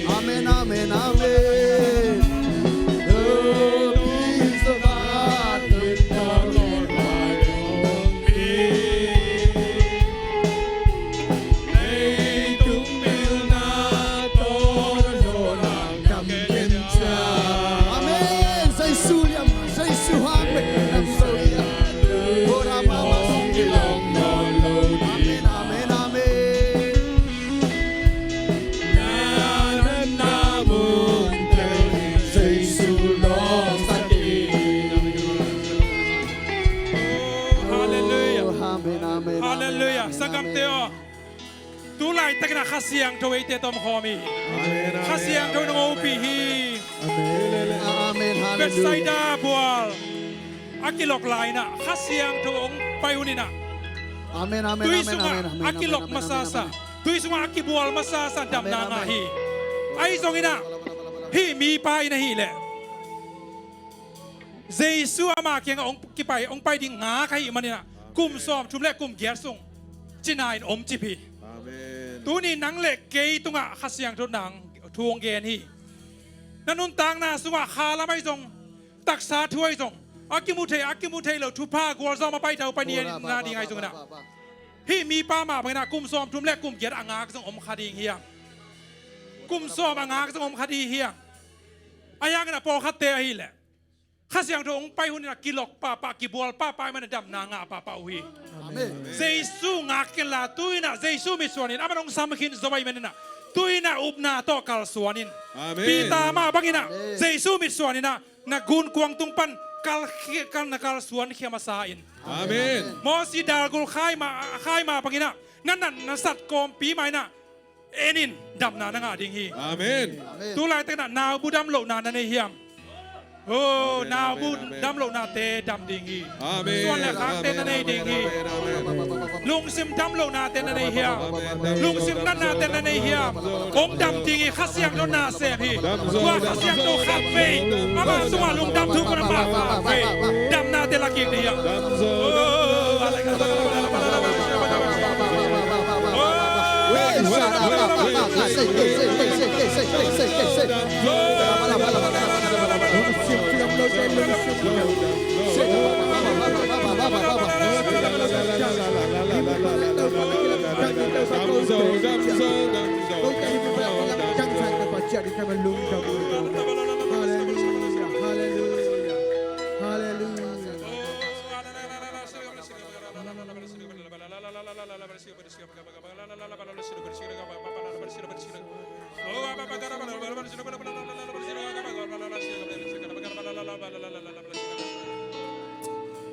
Amen, amen, amen. Amen. Jesu liam, Jesu hang bek. Amen, amen, amen. Halleluia. Amen, amen, amen. Halleluia. Sanggamte aw. Tu laitakin ah Kha Siangtho eite tawh om khawm hi. Amen, amen. Kha Siangtho in hong ompih hi. Amen. Amen. Halleluia. Bethsaida bual a kilok lai-in ah Kha Siangtho hong pai hun in ah. Amen, amen, amen, amen, amen, amen. Tui sungah a kilok masasa, tui sungah a kibual masasa damna ngah hi. Ahi zongin ah hih mipa in ahih leh Jesu ama kiangah hong kipai, hong pai ding ngak ahih manin ah kum sawmthum le kum giat sung cina in om cip hi. Amen. Tuni nang le kei tungah Kha Siangtho in thu hong gen hi. Na nuntakna sungah kha lam ahi zong, taksa thu ahi zong, a kimu thei, a kimu thei lo thupha gualzawh a paithau pai ni a ding ahi zongin ah, hih mipa mah bangin ah kum sawmthum le kum giat a ngak zong om kha ding hi hang. Kum sawm a ngak zong om kha ding hi hang. Ahi hangin ah pawlkhatte ahih leh Kha Siangtho hong pai hun in ah kilok pahpah, kibual pahpah ahih manin ah damna ngah pahpah uh hi. Amen. Jesu ngak kenla, tu-in ah Jesu mitsuan in, aman hong sam khin zo ahih manin ah tu-in ah upna tawh kalsuan in. Amen. Peter mah bangin ah Amen. Jesu mitsuan in ah na gunkuang tung pan kal khia, kal, na kalsuan khia masa in. Amen. Mosi dalgul khai mah, khai mah bangin ah na nat na sat kawmpi mah in ah en in, damna na ngah ding hi. Amen. Amen. Tu laitakin ah naubu dam lohna na nei hiam? Oh, Amen, naubu amen, amen. Dam lohnate dam ding hi. Amen. Suan le khakte na nei ding hi. Amen, amen, amen. Lungsim dam lohnate na nei hiam? Amen, amen. Lungsim natnate na nei hiam? Hong dam ding hi, Kha Siangtho na sem hi. Dam zo, tua Kha Siangtho khat vei, ama sungah lungdam thu kong na pha khat vei, damnate la kik ding hi. Dam zo, dam zo. Oh, Halleluia, halleluia, halleluia.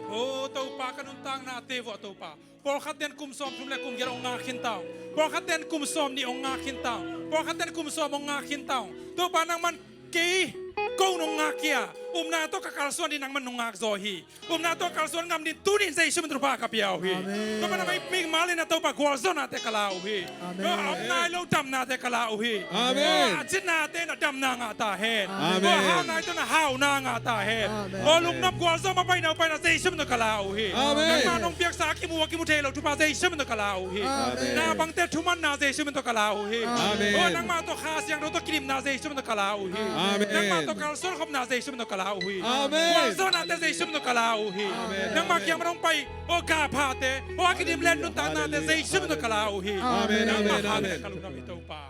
O Topa, ka nuntaknate vuah Topa, pawlkhat ten kum sawmthum le kum giat hong ngak khin ta ung. Pawlkhat ten kum sawmnih hong ngak khin ta ung. Pawlkhat ten kum sawm hong ngak khin ta ung. Topa, nangman kei ko nong ngak hi a, upna tawh ka kalsuan ding nangman nong ngak zaw hi. Upna tawh kalsuan ngam ding tuni-in Jesu min tawh thupha ka pia uh hi. Amen. Topa, nangmah mimal in ah Topa gualzawhnate ka la uh hi. Amen. Topa, a om nai lo damnate ka la uh hi. Amen. Topa, a cinnate in ah damna ngah ta hen. Amen. Topa, hau nai tawh in ah hauna ngah ta hen. Amen. Topa, lungnop gualzawh mah pai na uh pai in ah Jesu min tawh ka la uh hi. Amen. Nangmah nong piaksa a kimu a kimu thei lo thupha Jesu min tawh ka la uh hi. Amen. Na bangte thumanna Jesu min tawh ka la uh hi. Amen. Topa, nangmah tawh Kha Siangtho tawh kidimna Jesu min tawh ka la uh hi. Amen. Nangmah tawh kalsuan khopna Jesu min tawh ka la uh hi. Amen. Gualzawhnate Jesu min tawh ka la uh hi. Amen. Nangmah kiang pan hong pai, o, gahphate, o, a kidim len nuntaknate Jesu min tawh ka la uh hi. Amen. Amen. Amen. Amen. Ka lungdam hi Topa.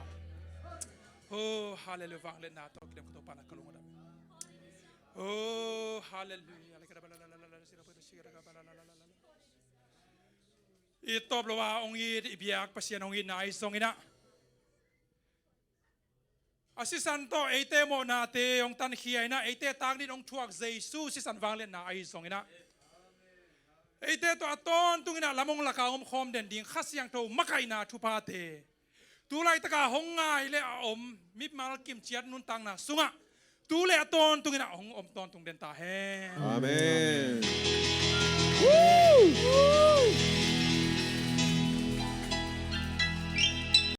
O, halleluia, vangliatna tawh kidem Topa na ka lungdam hi. O, halleluia. I tawp lo a hong it, i biak Pasian hong itna ahi zongin ah, a sisan tawh eite mawhnate hong tankhia in ah, eite tangdin hong thuak Jesu sisan vangliatna ahi zongin ah, eite tawh a tawntungin ah lam hong lak a hong omkhawm den ding Kha Siangtho makaihna thuphate, tu laitaka hong ngai le a om mimal kimciat nuntakna sungah tu le a tawntungin ah hong om tawntung den ta hen. Amen.